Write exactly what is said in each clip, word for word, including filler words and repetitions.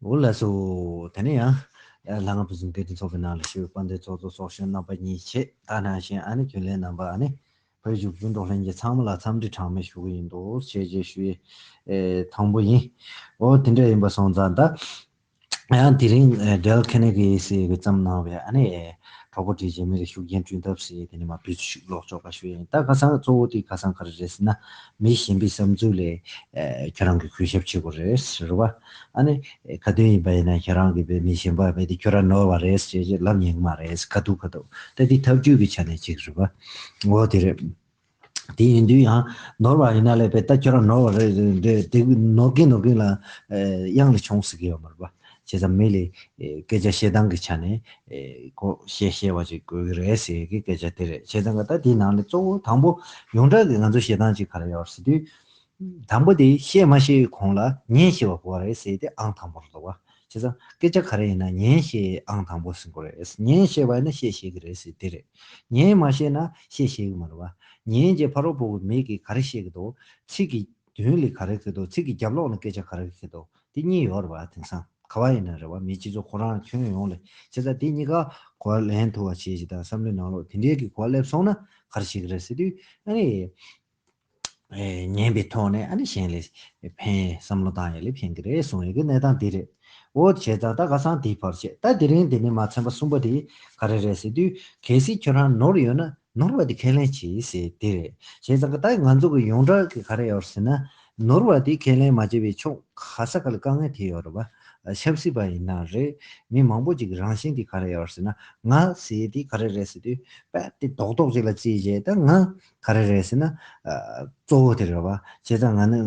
འོ་ལགས་སོ། དེ་ནས་ཡང་ལྷ་ང་བུ་ཟུང་སྐད་འཕྲིན་ཚོགས་པའི་ནང་ལ་བཞུགས་པའི་དཔལ་ལྡན་ཚོགས་གཙོ་ཚོགས་གཞོན་རྣམ་པ་གཉིས་བྱས། ད་ནང་བཞིན་ཨ་ནི་རྒྱུན་ལས་རྣམ་པ། ཨ་ནི་བོད་བཞུགས་སྤུན་གྲོགས་ལྷན་རྒྱས་ཚང་མ་ལ་འཚམས་འདྲི་གྲངས་མེད་ཞུ་གི་ཡིན་འདུག་ཞེས་བཅས་ཞུ་ཡས་དང་པོ་ཡིན། འོ་དེ་འདྲ་ཡིན་པ་སོང་ཙང་ད། ཡང་དེ་རིང་ཨ་Dale Carnegie་ཟེར་གྱིས་བརྩམས་གནང་བའི་ཨ་ནི་གྲོགས་པོ་འདྲིས་རྗེས་མི་ལ་ཤུགས་རྐྱེན་བསྐྲུན་ཐབས་ཟེར་དེ་ནས་མར་བུ་ཚུགས་ལོག་ཆོག་པ་ཞུ་ཡིན། ད་ཁ་སང་གཙོ་བོ་དེ་ཁ་སང་ག་རེ་རེད་ཟེར་ན། མི་གཞན་པའི་བསམ་ཚུལ་ལ་ཨ་ཁྱོད་རང་གིས་གུས་ཞབས་བྱེད་དགོས་རེད་ཟེར་བ། ཨ་ནི་ཁ་ཏོན་ཡིན་པ་ཡིན་ན་ཁྱོད་རང་གིས་བོད་མི་གཞན་པ་བས་དེ་ཁྱོད་རང་ནོར་བ་རེད་ཟེར་ཅེས་ལབ་ཉན་གྱི་མ་རེད། ཁ་ཐུག་ཁ་ཐུག་ད་དེ་ཐབས་ཇུས་ཀྱི་ཆ་ནས་ཅིག་རེད་བ། འོ་དེ་རེད། དེ་ཡིན་དུས་ཡང་ནོར་བ་ཡིན་ན་ལས་པས་ད་ཁྱོད་རང་ནོར་བ་རེད་རེད་དེ་ནོར་གིན་ནོར་གིན་ལ་ཨ་གཡང་ལ་མཆོང་ཟེར་གྱི་ཡོད་མ་རེད་བ། བྱས་ཙང་མི་ལ་ཨ་སྐད་ཆ་བཤད་སྟངས་ཀྱི་ཆ་ནས་ཨ་གོ་བཤད་ཤེས་པ་ཅིག་དགོས་ཀྱི་རེད་ཟེར་གྱི་སྐད་ཆ་དེ་རེད། བྱས་ཙང་ད་དེའི་ནང་ནས་གཙོ་བོ་དང་པོ་ཡོངས་གྲགས་ཀྱི་ང་ཚོ་བཤད་སྟངས་ཅིག་ག་རེ་ཡོད་ཟེར་དུས། དང་པོ་དེ་བཤད་མ་ཤེས་གོང་ལ་ཉན་ཤེས་པ་དགོས་པ་རེད་ཟེར་དེ་ཨང་དང་པོ་རེད་འདུག་བ། བྱས་ཙང་སྐད་ཆ་ག་རེ་ཡིན་ན་ཉན་ཤེས་ཨང་དང་པོ་ཟེར་དགོས་རེད། ཉན་ཤེས་པ་ཡིན་ན་བཤད་ཤེས་ཀྱི་རེད་ཟེར་དེ་རེད། ཉན་མ་ཤེས་ན་བཤད་ཤེས་ཀྱི་མ་རེད་བ། ཉན་རྗེས་ཕ་རོལ་པོ་གི་མི་གིས་ག་རེ་བཤད་ཀྱི་འདུག་ཚིག་གི་མདུན་ལ་ག་རེ་བྱེད་འདུག་ཚིག་གི་རྒྱབ་ལོགས་ལ་སྐད་ཆ་ག་རེ་བྱེད་འདུག་དེ་གཉིས་ཡོད་རེད་བ། དེང་སང་ག་བ་ཡིན་ན་རེད་བ། མི་སྤྱི་ཚོགས་ཁོ་རང་ཁྱོན་ཡོངས་ལ། བྱས་ཙང་དེ་གཉིས་ཀ་གོ་བ་ལེན་ཐུབ་པ་བྱེད་ཅིག་དང་བསམ་བློའི་ནང་ལོགས་དེ་འདྲའི་གི་གོ་བ་སླེབས་སོང་ན་ག་རེ་བྱེད་ཀྱི་རེད་ཟེར་དུས། ཨ་ནི། ཨེ་ཉན་པའི་ཐོག་ནས་ཨ་ནི་གཞན་ལ་ཕན་བསམ་བློ་བཏང་ཡ་ལ་ཕན་གྱི་རེད་གསུང་ཡ་གི་གནས་སྟངས་འདི་རེད། འོ་བྱས་ཙང་ད་ཁ་སང་དེའི་བར་བྱས། ད་དེ་རིང་འདི་ནས་མ་ཚན་པ་གསུམ་པ་དེ་ག་རེ་རེད་ཟེར་དུས། གལ་སྲིད་ཁྱོད་རང་ནོར་ཡོད་ན་ནོར་བ་དེ་ཁས་ལེན་བྱེད་ཟེར་དེ་རེད། བྱས་ཙང་ད་ང་ཚོ་གི་ཡོངས་གྲགས་ཀྱི་ག་རེ་ཡོད་ཟེར་ན། ནོར་བ་དེ་ཁས་ལེན་མ་བྱས་པའི་ཕྱོགས་ག་ས་ག་ལ་དཀའ་ངལ་དེ་ཡོད་རེད་བ། ཆབ་སྲིད་པ་ཡིན་ན་རེད། མི་མང་པོ་ཅིག་གི་རང་བཞིན་དེ་ག་རེ་ཡོད་ཟེར་ན། ང་ཟེར་དེ་ག་རེ་རེད་ཟེར་དུས། དཔེ་དེ་རྡོག་རྡོག་ཅིག་ལ་བརྩིས་བྱས་ད་ང་ག་རེ་རེད་ཟེར་ན། ཨ་གཙོ་བོ་དེ་རེད་བ། བྱས་ཙང་ང་ནི་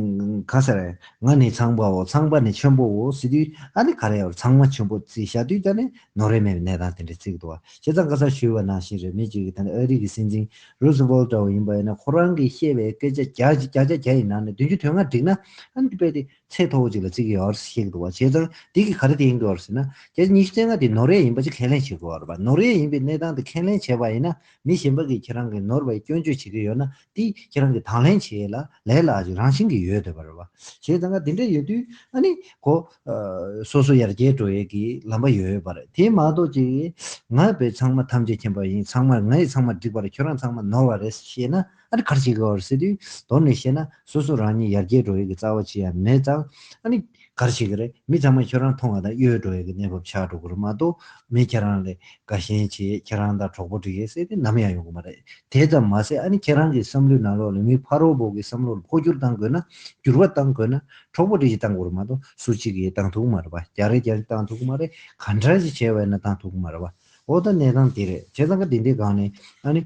ག་ས་རེད། ང་ནི་ཚངས་པའོ། ཚངས་པ་ནི་ཆེན་པོའོ་ཟེར་དུས། ཨ་ནི་ག་རེ་ཡོད། ཚང་མ་ཆེན་པོ་བརྩིས་བཞག་དུས་ད་ནི་ནོར་རེ་མེད་པའི་གནས་སྟངས་དེ་འདྲ་བརྩི་གི་འདུག་བ། བྱས་ཙང་ཁ་སང་ཞུས་པ་ནང་བཞིན་རེད། མི་གཅིག་གིས་ད་ནི་ཨ་རི་གི་སྲིད་འཛིན་རུ་སི་ཝེལ་འདྲ་བོ་ཡིན་པ་ཡིན་ན། ཁོ་རང་གིས་བཤད་པའི་སྐད་ཆ་བརྒྱ་ཆ་བརྒྱ་ཆ་བརྒྱ་ཡིན་ན་ནི་བདུན་ཅུ་དོན་ལྔ་འགྲིག་ན། ཨ་ནི་དཔེ་དེ་ཚད་མཐོ་བོ་ཅིག་ལ་བརྩི་གི་ཡོད་རེད་ཟེར་གྱི་འདུག་བ། བྱས་ཙང་འདི་གིས་ག་རེ་བསྟན་གྱི་ཡོད་རེད་ཟེར་ན། བརྒྱ་ཆ་ཉི་ཤུ་རྩ་ལྔ་དེ་ནོར་འཁྲུལ་ཡིན་པ་ཅིག་ཁས་ལེན་བྱེད་དགོས་པ་རེད་པ། ནོར་འཁྲུལ་ཡིན་པའི་གནས་སྟངས་དེ་ཁས་ལེན་བྱས་པ་ཡིན་ན། མི་གཞན་པ་གིས་ཁྱེད་རང་གི་ནོར་བའི་སྐྱོན་བརྗོད་བྱེད་ཀྱི་ཡོད་ན། དེ་ཁྱེད་རང་གིས་དང་ལེན་བྱེད་ཡས་ལ་ལས་སླ་ཅིག་རང་བཞིན་གྱིས་ཡོད་བསྡད་པ་རེད་པ། བྱས་ཙང་ཀ་དེ་འདྲ་ཡོད་དུས། ཨ་ནི་གོ་ཨ་སོ་སོ་ཡར་རྒྱས་འགྲོ་ཡས་ཀྱི་ལམ་པ་ཡོད་ཡོད་པ་རེད། དེ་མ་གཏོགས་ཅིག་ང་བས་ཚང་མ་ཐམས་ཅད་མཁྱེན་པ་ཡིན། ཚང་མ་ངའི་ཚང་མ་འགྲིག་པ་རེད། ཁྱོད་རང་ཚང་མ་ནོར་བ་རེད་ཞེས་ན། ཨ་ནི་ག་རེ་བྱེད་དགོས་རེད་ཟེར་དུས། མདོར་ནས་བཤད་ན་སོ་སོ་རང་ཉིད་ཡར་རྒྱས་འགྲོ་ཡས་ཀྱི་རྩ་བ་ཅི་ཡང་མེད་ཙང་། ཨ་ནི་ག་རེ་བྱེད་ཀྱི་རེད། མི་ཚང་མ་ཁྱོད་རང་མཐོང་བ་དང་གཡོལ་འགྲོ་ཡས་ཀྱི་གནས་བབ་ཆགས་འགྲོ་གི་རེད་མ་གཏོགས། མི་ཁྱེད་རང་ལ་དགའ་ཞེན་བྱེད། ཁྱེད་རང་དང་གྲོགས་པོ་སྒྲིག་ཡས་ཟེར་དེ་ནམ་ཡང་ཡོང་གི་མ་རེད། དེ་ཙམ་མ་ཟད། ཨ་ནི་ཁྱེད་རང་གི་བསམ་བློའི་ནང་ལོགས་ལ་མི་ཕ་རོལ་པོ་གི་བསམ་བློ་ལ་འཕོ་འགྱུར་བཏང་དགོས་ན། འགྱུར་བ་བཏང་དགོས་ན་གྲོགས་པོ་སྒྲིག་ཡས་བཏང་དགོས་རེད་མ་གཏོགས་སུ་གཅིག་གིས་བཏང་ཐུབ་ཀྱི་མ་རེད་པ། རྒྱ་རེ་རྒྱ་རེ་བཏང་ཐུབ་ཀྱི་མ་རེད། ག་འདྲ་ཞིག་བྱས་པ་ཡིན་ན་བཏང་ཐུབ་ཀྱི་མ་རེད་པ། འོ་ད་གནས་སྟངས་དེ་རེད། བྱས་ཙང་ཀ་དེ་འདྲའི་སྒང་ནས་ཨ་ནི།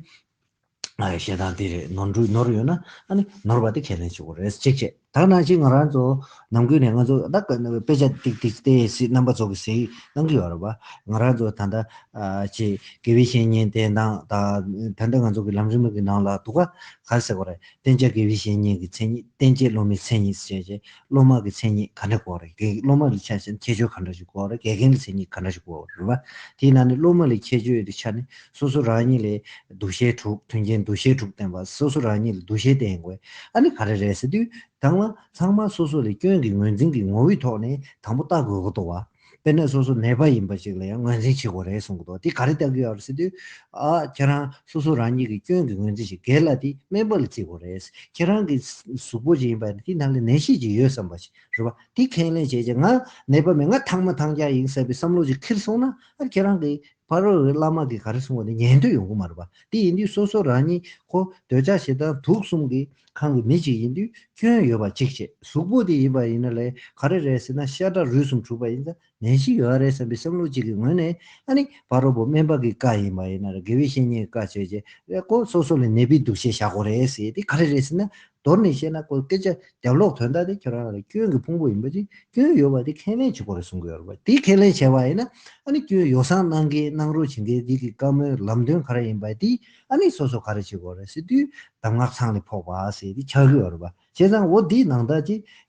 ཨ་བཤད་སྟངས་དེ་རེད། ནོར་འཁྲུལ་ནོར་ཡོད་ན་ཨ་ནི་ནོར་བ་དེ་ཁས་ལེན་བྱེད་དགོས་རེད། གཅིག་བྱས། ད་ནང་བཞིན་ང་རང་ཚོ་ནམ་རྒྱུན་ནས་ང་ཚོ་ད་དཔེ་ཆ་ཏིག་ཏིག་བལྟས་སྲིད་རྣམ་པ་ཚོ་གིས་གཟིགས་གནང་གི་ཡོད་རེད་པ། ང་རང་ཚོ་ད་ལྟ་ཨ་ཅེ་དགེ་བའི་བཤེས་གཉེན་བསྟེན་སྟངས་དང་། ད་ལྟ་ང་ཚོ་གི་ལམ་རིམ་གི་ནང་ལ་འདུག་ག་ག་རེ་ཟེར་དགོས་རེད། བསྟེན་བྱ་དགེ་བའི་བཤེས་གཉེན་གྱི་མཚན་ཉིད། བསྟེན་བྱེད་སློབ་མའི་མཚན་ཉིད་ཟེར་བྱས། སློབ་མ་གི་མཚན་ཉིད་ག་འདྲ་དགོས་རེད། དགེ་སློབ་མ་ལ་ཆ་བཞག་ན་ཁྱད་ཆོས་ག་འདྲ་ཞིག་དགོས་རེད། དགེ་རྒན་གྱི་མཚན་ཉིད་ག་འདྲ་ཞིག་དགོས་རེད་པ། དེའི་ནང་ནས་སློབ་མ་ལ་ཁྱད་ཆོས་ཡོད་དུས་ཆ་ནས་སོ་སོ་རང་ཉིད་ལ་འདུ་ཤེས་དྲུག་མཐུན་རྐྱེན་འདུ་ཤེས་དྲུག་ལྡན་པ། སོ་སོ་རང་ཉིད་ལ་འདུ་ཤེས་བསྟེན་དགོས། ཨ་ནི་ག་རེ་རེད་ཟེར་དུས། དང་པོ་ཚང་མ་སོ་སོ་ལ་སྐྱོན་གྱི་ངོས་འཛིན་གྱི་ངོ་བོའི་ཐོག་ནས་དང་པོ་ལྟ་དགོས་ཀྱི་འདུག་བ། དཔེར་ན་སོ་སོ་ནད་པ་ཡིན་པ་ཞིག་ལ་ཡང་ངོས་འཛིན་བྱེད་དགོས་རེད་གསུང་གི་འདུག་དེ་ག་རེ་ལྟ་གི་ཡོད་རེད་ཟེར་དུས། ཨ་ཁྱེད་རང་སོ་སོ་རང་ཉིད་ཀྱི་སྐྱོན་གྱི་ངོས་འཛིན་ཞིག་རྒན་ལགས་དེ་སྨན་པ་ལ་བརྩི་དགོས་རེད། ཁྱེད་རང་གི་གཟུགས་པོ་ཅིག་ཡིན་པ་ཡིན་ན་དེ་ནང་ལ་ནད་གཞི་ཅིག་ཡོད་བསམ་པ་ཞིག་རེད་བ། དེ་ཁས་ལེན་བྱས་རྗེས་ང་ནད་པ་མེད། ང་ཐང་མ་ཐང་རྒྱག་ཡིན་ཟེར་བའི་བསམ་བློ་ཅིག་འཁྱེར་སོང་ན། ཨ་ཁྱེད་རང་གི་ཕ་རོལ་བོད་བླ་མ་གིས་ག་རེ་གསུང་བ་དེ་ཉན་འདོད་ཡོང་གི་མ་རེད་པ། དེ་ཡིན་དུས་སོ་སོ་རང་ཉིད་ཁོ་འདོད་ཆགས་ཞེ་སྡང་དུག་གསུམ་གྱི་ཁམས་ཀྱི་མི་ཅིག་ཡིན་དུས་སྐྱོན་ཡོད་པ་གཅིག་བྱས། གཟུགས་པོ་དེ་ཡིན་པ་ཡིན་ན་ལས་ག་རེ་རེད་ཟེར་ན། ཤ་ཁྲག་རུས་གསུམ་གྲུབ་པ་ཡིན་ཙང་ནད་གཞི་ཡོད་རེད་བསམ་པའི་བསམ་བློ་གཅིག་གི་ངོས་ནས། ཨ་ནི་ཕ་རོལ་པོ་སྨན་པ་གི་བཀའ་ཡིན་པ་ཡིན་ན་རེད། དགེ་བའི་བཤེས་གཉེན་གྱི་བཀའ་བྱས་རྗེས་ཨེ་ཁོ་སོ་སོ་ལ་ནད་པའི་འདུ་ཤེས་བཞག་དགོས་རེད་ཟེར། དེ་ག་རེ་རེད་ཟེར་ན། མདོར་ནས་བཤད་ན་ཁོ་སྐད་ཆ་རྒྱབ་ལོགས་དོན་དག་དེ་ཁྱོད་རང་ལ་སྐྱོན་གྱི་ཕུང་པོ་ཡིན་པ་ཅིག་སྐྱོན་ཡོད་པ་དེ་ཁས་ལེན་བྱེད་དགོས་རེད་གསུང་གི་ཡོད་རེད་པ། དེ་ཁས་ལེན་བྱས་པ་ཡིན་ན། ཨ་ནི་སྐྱོན་ཡོ་བསྲང་གནང་མཁན་གནང་རོགས་བྱེད་མཁན་དེ་གི་བཀའ་མོལ་ལམ་སྟོན་ག་རེ་ཡིན་པ་དེ། ཨ་ནི་སོ་སོ་ག་རེ་བྱེད་དགོས་རེད་ཟེར་དུས་གདམས་ངག་ཚང་ལ་ཕོག་པ་ཟེར་དེ་ཆགས་ཀྱི་ཡོད་རེད་པ། བྱས་ཙང་འོ་དེའི་ནང་ལྟར་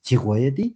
ཅིག་བྱེད་དགོས་ཡ་དེ།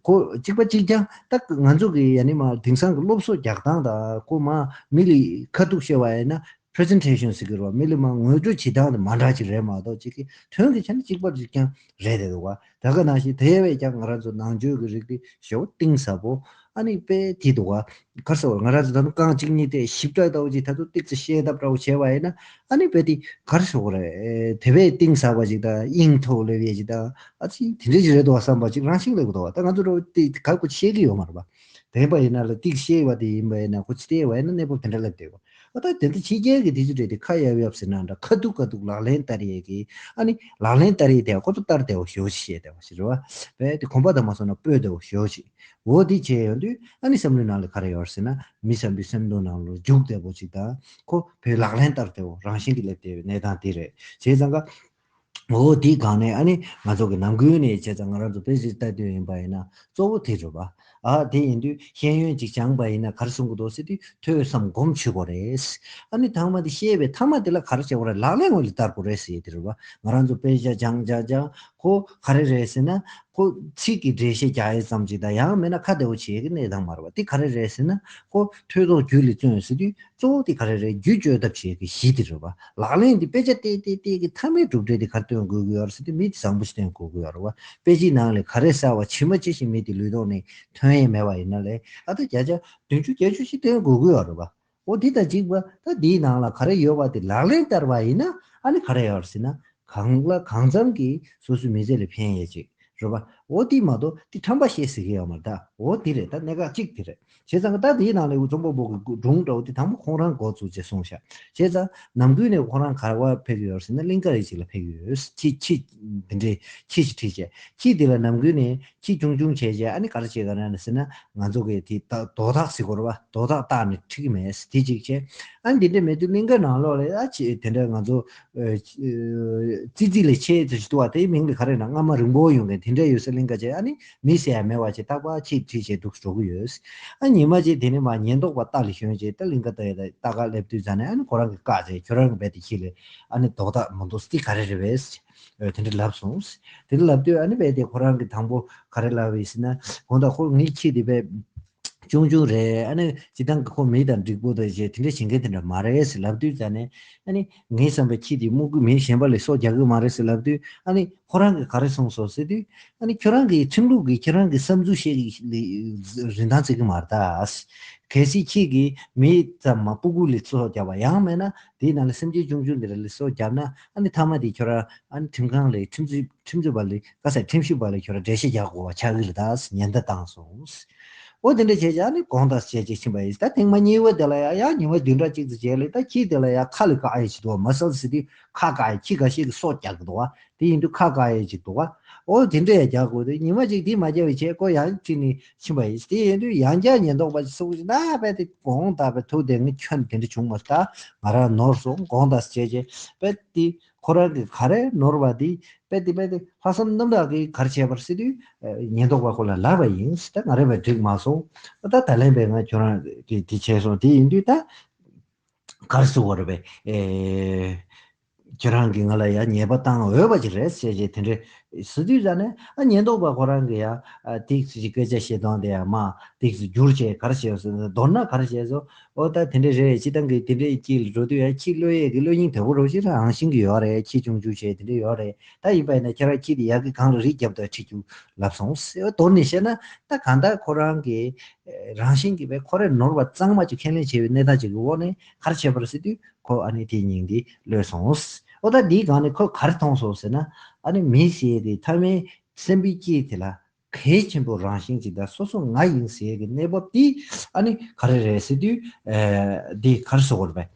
ཁོ་གཅིག་པ་གཅིག་རྐྱང་ད་ང་ཚོ་གི་ཡ་ནི་མ་དེང་སང་གི་སློབ་གསོ་རྒྱག་སྟངས་དང་། ཁོ་མ་མི་ལ་ཁ་ཐུག་བཤད་པ་ཡིན་ན། པྲེ་སེན་ཊེ་ཤན་ཟེར་གྱི་རེད་བ། མི་ལ་མར་ངོ་སྤྲོད་བྱེད་སྟངས་དེ་མ་འདྲ་ཅིག་རེད་མ་གཏོགས། གཅིག་གི་དོན་གྱི་ཆ་ནས་གཅིག་པ་གཅིག་རྐྱང་རེད་དེ་འདུག་བ། ད་ག་ནང་བཞིན་དེ་བས་ཀྱང་ང་རང་ཚོ་ནང་ཆོས་ཀྱི་རིགས་དེ་ཞེ་པོ་གཏིང་ཟབ་པོ། ཨ་ནི་དཔེ་དེ་འདུག་བ། ག་རེ་ཟེར་བ། ང་རང་ཚོ་ད་དུང་རྐང་གཅིག་གཉིས་དེ་ཞིབ་ཕྲ་ལྟ་བུ་ཅིག་ད་དུང་ཏོག་ཙམ་ཤེས་ཐབས་འདྲ་བོ་བྱས་པ་ཡིན་ན། ཨ་ནི་དཔེ་དེ་ག་རེ་ཟེར་དགོས་རེད། དེ་བས་གཏིང་ཟབ་པ་ཅིག་དང་། དབྱིངས་ཐོག་སླེབས་ཡས་ཅིག་དང་། ཨ་ཙི་དེ་འདྲ་ཅིག་རེད་འདུག་བ་བསམ་པ་ཅིག་རང་བཞིན་སླེབས་ཀྱི་འདུག་བ། ད་ང་ཚོ་འདྲ་བོ་དེ་ག་གོ་ཤེས་ཀྱི་ཡོད་མ་རེད་པ། དེ་ཡིན་པ་ཡིན་ན་ལ་ཏོག་ཙམ་ཤེས་པ་དེ་ཡིན་པ་ཡིན་ན། ཁོ་ཅི་སྟེ་བ་ཡིན་ན་གནས་བབ་དེ་འདྲ་སླེབས་བསྡད་ཡོད། ཨ་ད་དེ་འདྲ་ཕྱི་རྒྱལ་གྱི་དེ་ཚོ་འདྲ་དེ་ཁ་གཡབ་གཡབ་ཟེར་ན་འདྲ། ཁ་ཐུག་ཁ་ཐུག་ལག་ལེན་བསྟར་ཡས་ཀྱི། ཨ་ནི་ལག་ལེན་བསྟར་ཡས་དེ་ཁོ་ཚོ་ལྟར་བདེ་བོ་ཞེ་པོ་ཅིག་བཤད་བདེ་བོ་ཞིག་རེད་བ། བས་དེ་གོམ་པ་དང་མ་སོང་ན་སྤོས་བདེ་བོ་ཞེ་པོ་ཅིག་འོ་དེ་བྱས་ཡོང་དུས། ཨ་ནི་བསམ་བློའི་ནང་ལ་ག་རེ་ཡོད་ཟེར་ན། མི་བསམ་པའི་སེམས་གཏོང་ནང་ལ་འཇུག་བདེ་བོ་ཅིག་དང་། ཁོ་བོས་ལག་ལེན་བསྟར་བདེ་བོ་རང་བཞིན་གྱིས་སླེབས་བསྡད་པའི་གནས་སྟངས་དེ་རེད། བྱས་ཙང་ཀ་འོ་དེའི་སྒང་ནས། ཨ་ནི་ང་ཚོ་གི་ནམ་རྒྱུན་ནས་བྱས་ཙང་ང་རང་ཚོ་དཔེ་ཅིག་ལྟ་དུས་ཡིན་པ་ཡིན་ན་གཙོ་བོ་དེ་རེད་པ། ཨ་དེ་ཡིན་དུས་ཤེས་ཡོན་ཅིག་སྦྱངས་པ་ཡིན་ན་ག་རེ་གསུང་གི་འདུག་ཟེར་དུས། ཐོས་བསམ་སྒོམ་བྱེད་དགོས་རེད། ཨ་ནི་དང་མ་དེ་ཤེས་པའི་མཐའ་མ་དེ་ལ་ག་རེ་བྱེད་དགོས་རེད། ལག་ལེན་ངོས་ལ་བསྟར་དགོས་རེད་ཟེར་དེ་རེད་པ། ང་རང་ཚོ་དཔེ་ཆ་སྦྱང་སྦྱང་སྦྱང་། ཁོ་ག་རེ་རེད་ཟེར་ན། ཁོ་ཚིག་གི་འགྲེལ་བཤད་རྒྱག་ཡས་ཙམ་ཅིག་དང་། ཡང་མིན་ན་ཁ་བདེ་བོ་བྱེད་ཀྱི་གནས་སྟངས་མ་རེད་པ། དེ་ག་རེ་རེད་ཟེར་ན། ཁོ་ཐོས་རྟོགས་རྒྱུད་ལ་བརྩོན་ཟེར་དུས། གཙོ་བོ་དེ་ག་རེ་རེད། རྒྱུད་བཅོས་ཐབས་བྱེད་ཀྱི་གཞི་དེ་རེད་པ། ལག་ལེན་དེ་དཔེ་ཆ་བལྟས་བལྟས་བལྟས་ཀྱི་མཐའ་མའི་གྲུབ་འབྲས་དེ་ག་རེ་སྟོན་དགོས་ཀྱི་ཡོད་རེད་ཟེར་དུས། མི་དེ་བཟང་པོ་ཞིག་སྟོན་དགོས་ཀྱི་ཡོད་རེད་པ། དཔེ་ཆའི་ནང་ལ་ག་རེ་གསལ་བ་ཇི་མ་ཇི་བཞིན་མི་དེ་ལུས་ཐོག་ནས་ཐོན་ཡས་མེད་པ་ཡིན་ན་ལས། ཨ་ད་བརྒྱ་ཆ་བདུན་ཅུ་བརྒྱད་ཅུ་ཞིག་སྟོན་དགོས་ཀྱི་ཡོད་རེད་པ། འོ་དེ་དང་གཅིག་པ། ད་འདིའི་ནང་ལ་ག་རེ་ཡོད་པ་དེ་ལག་ལེན་བསྟར་བ་ཡིན་ན། ཨ་ནི་ག་རེ་ཡོད་རེད་ཟེར་ན། གང་ལ་གང་འཚམ་གྱིས་སོ་སོའི་མི་ཚེ་ལ་ཕན་ཡས་ཅིག་རེད་པ། འོ་དེ་མ་གཏོགས་དེ་ཁྲམ་པ་བཤད་ཟེར་གྱི་ཡོད་མ་རེད་ད། འོ་དེ་རེད། ད་གནད་འགག་གཅིག་དེ་རེད། བྱས་ཙང་ད་དེའི་ནང་ལ་རྩོམ་པ་པོ་གི་སྒྲུང་འདྲ་བོ་དེ་དང་པོ་ཁོང་རང་འགོ་བཙུགས་བྱས་གསུངས་ཤག་བྱས་ཙང་ནམ་རྒྱུན་ནས་ཁོ་རང་ག་པར་ཕེབས་ཀྱི་ཡོད་རེད་ཟེར་ན། གླིང་ག་རེ་ཅིག་ལ་ཕེབས་ཀྱི་ཡོད། ཁྱི་ཁྱི་འདི་འདྲའི་ཁྱི་ཞིག་ཁྲིད་བྱས། ཁྱི་དེ་ལ་ནམ་རྒྱུན་ནས། ཁྱི་ཆུང་ཆུང་བྱས་བྱས། ཨ་ནི་ག་རེ་བྱེད་ག་རེ་ཟེར་ན། ང་ཚོ་གི་དེ་ད་རྡོག་ཐག་ཟེར་དགོས་རེད་པ། རྡོག་ཐག་བཏགས་ནས་ཁྲིད་ཀྱི་མེད། དེ་གཅིག་བྱས། ཨ་ནི་དེ་འདྲ་མེད་དུས་གླིང་ག་ནང་ལོགས་ལ། ཨ་ཅེ་དེ་འདྲ་ང་ཚོ་ཨ་ཙི་ཙི་ལས་ཆེ་ཙི་ཞིག་འདུག་པ། དེའི་མིང་ལ་ག་རེ་ན། རྔ་མ་རིང་པོ་ཡོང་མཁན་དེ་འདྲ་ཡོད་ས། གླིང་ག་བྱས། ཨ་ནི་མི་ཟེར་ཡ་མེད་པ་བྱས། རྟག་པར་ཁྱི་ཁྲིད་བྱས་འདུག་འགྲོ་གི་ཡོད། ཨ་ཉི་མ་གཅིག་དེ་ནས་མར་ཉེན་རྟོག་པ་རྟ་ལ་ཞོན་བྱས། ད་གླིང་ག་ད་ཡ་ད་ལྟ་ག་སླེབས་དུས་ཙ་ནས། ཨ་ནི་ཁོ་རང་གིས་བཀག་བྱས། ཁྱོད་རང་གི་བས་དེ་ཁྱི་ལ་ཨ་ནི་རྡོག་ཐག་མ་འདུག་དེ་ག་རེ་རེད་པས། ཨ་དེ་འདྲ་ལབ་སོང་། དེ་འདྲ་ལབ་དུས། ཨ་ནི་བས་དེ་ཁོ་རང་གིས་དང་པོ་ག་རེ་ལབ་ཡིན་ཟེར་ན། དགོངས་དག་ཁོ་ངའི་ཁྱི་དེ་བས་ཆུང་ཆུང་རེད། ཨ་ནི་སྤྱིར་བཏང་གི་ཁོ་མི་དང་འགྲིག་པོ་དང་བྱས་དེ་འདྲ་བྱེད་མཁན་དེ་འདྲ་མ་རེད་ཟེར་ལབ་དུས་ཙ་ནས། ཨ་ནི་ངའི་བསམ་པའི་ཁྱི་དེ་རྨུག་གི། མི་གཞན་པ་ལ་སྲོག་རྒྱག་གི་མ་རེད་ཟེར་ལབ་དུས། ཨ་ནི་ཁོ་རང་གིས་ག་རེ་གསུངས་སོང་ཟེར་དུས། ཨ་ནི་ཁྱོད་རང་གི་ཁྲིམས་ལུགས་ཀྱི་ཁྱོད་རང་གི་བསམ་ཚུལ་བཤད་ཀྱི་རིན་ཐང་བརྩི་གི་མ་རེད་ད། གལ་སྲིད་ཁྱེད་ཀྱིས་མི་ཙམ་མ་སྤུ་གུ་ལ་སྲོག་བརྒྱབ་པ། ཡང་མིན་ན་དེའི་ནང་ལ་སེམས་ཅན་ཆུང་ཆུང་འདི་འདྲ་ལ་སྲོག་བརྒྱབ་ན། ཨ་ནི་མཐའ་མ་དེ་ཁྱོད་རང་ཨ་ནི་ཁྲིམས་ཁང་ལ་ཁྲིམས་རྩོད་ཁྲིམས་རྩོད་པ་ལ། ག་ས། ཁྲིམས་ཞིབ་པ་ལ་ཁྱོད་རང་འགྲེལ་བཤད་རྒྱག་དགོས་པ་ཆགས་ཀྱི་རེད་ད་ཟེར་ཉེན་བརྡ་བཏང་སོང་། འོ་དེ་འདྲ་བྱས་བྱས། ཨ་ནི་དགོངས་དག་བྱས་བྱས་ཕྱིན་པ་ཡིན། ད་ཐེངས་མ་གཉིས་པ་དེ་ལ་ཡང་། ཡང་ཉི་མ་བདུན་ཕྲག་གཅིག་ཙམ་རྗེས་ལ་ད་ཁྱི་དེ་ལ་ཡང་ཁ་ལ་བཀག་ཡས་ཅིག་འདུག་པ། མ་སལ་ཟེར་དུས་ཁ་བཀག་ཡས། ཁྱི་འགའ་ཤས་ཀྱིས་སྲོག་རྒྱག་གི་འདུག་པ། དེ་ཡིན་དུས་ཁ་བཀག་ཡས་ཅིག་འདུག་པ། འོ་དེ་འདྲ་ཡང་རྒྱག་དགོས་ཏེ། ཉི་མ་གཅིག་དེ་མ་བརྒྱབ་པའི་རྗེས་ཁོ་ཡང་ཁྲིད་ནས་ཕྱིན་པ་ཡིན། དེ་ཡིན་དུས་ཡང་བསྐྱར་ཉེན་རྟོག་པ་ཚོ་ན་བས་དེ་དགོངས་དག་པའི་ཐུགས་དེ་ངས་ཁྱོན་དེ་འདྲ་བྱུང་མ་སོང་། ད་ང་རང་ནོར་སོང་། དགོངས་དག་བྱས་བྱས། བས་དེ་ཁོ་རང་གིས་ག་རེ་ནོར་བ་དེ། དཔེ་དེ་དཔེ་དེ་ལྷག་བསམ་རྣམ་དག་གིས་ག་རེ་བྱས་པ་རེད་ཟེར་དུས། ཨ་ཉེན་རྟོག་པ་ཁོ་ལ་ལབ་པ་ཡིན། ད་ང་རས་བས་འགྲིག་མ་སོང་། ད་ད་ལན་བས་ང་ཁྱོད་རང་གིས་དེ་བྱས་སོང་། དེ་ཡིན་དུས་ད་ག་རེ་ཟེར་དགོས་རེད་པས། ཨེ་ཁྱོད་རང་གིས་ང་ལ་ཡང་ཉེས་པ་བཏང་འོས་པ་ཅིག་རེད་ཟེར་བྱས་དེ་འདྲ་ཟེར་དུས་ཙ་ནས། ཨ་ཉེན་རྟོག་པ་ཁོ་རང་གིས་ཡང་ཨ་ཏིག་ཙི་སྐད་ཆ་བཤད་སྟངས་དེ་ཡང་མ་ཏིག་ཙི་བསྒྱུར་བྱས། ག་རེ་བྱས་སོང་། མདོར་ན་ག་རེ་བྱས་སོང་། ཨོ་ད་དེ་འདྲ་རེད། སྤྱིར་བཏང་གི་དེ་འདྲའི་དཀྱིལ་ལ་འགྲོ་དུས་ཡང་ཁྱི་གློད་ཡས་ཀྱི་གློད་སྙིང་དེ་གོ་རོ་ཞིག་རང་བཞིན་གྱི་ཡོད་རེད། ཁྱི་ཆུང་ཆུང་བྱས་དེ་འདྲ་ཡོད་རེད། ད་ཡིན་པ་ཡིན་ན་ཁྱེད་རང་ཁྱི་དེ་ཡར་གི་སྒང་ལ་རི་རྒྱབ་དུ་ཁྲིད་རྒྱུ་ལབ་སོང་ཟེར། མདོར་ནས་བཤད་ན་ད་གང་ལྟར་ཁོ་རང་གིས་རང་བཞིན་གྱིས་བས་ཁོ་རས་ནོར་བ་གཙང་མ་ཅིག་ཁས་ལེན་བྱས་པའི་གནས་སྟངས་ཅིག་གི་འོག་ནས་ག་རེ་བྱས་པ་རེད་ཟེར་དུས། ཁོ་ཨ་ནི་དེའི་སྙིང་དེ་གློད་སོང་། ཨོ་ད་འདིའི་སྒང་ནས་ཁོ་ག་རེ་མཐོང་སོང་ཟེར་ན། ཨ་ནི་མི་ཟེར་ཡས་དེ་མཐའ་མའི་སེམས་པའི་དཀྱིལ་དེ་ལ་གལ་ཆེན་པོ་རང་བཞིན་གྱིས་ད་སོ་སོ་ང་ཡིན་ཟེར་ཡས་ཀྱི་གནས་བབ་དེ་ཨ་ནི་ག་རེ་རེད་ཟེར་དུས། ཨེ་འདི་ག་རེ་ཟེར་དགོས་རེད་པས།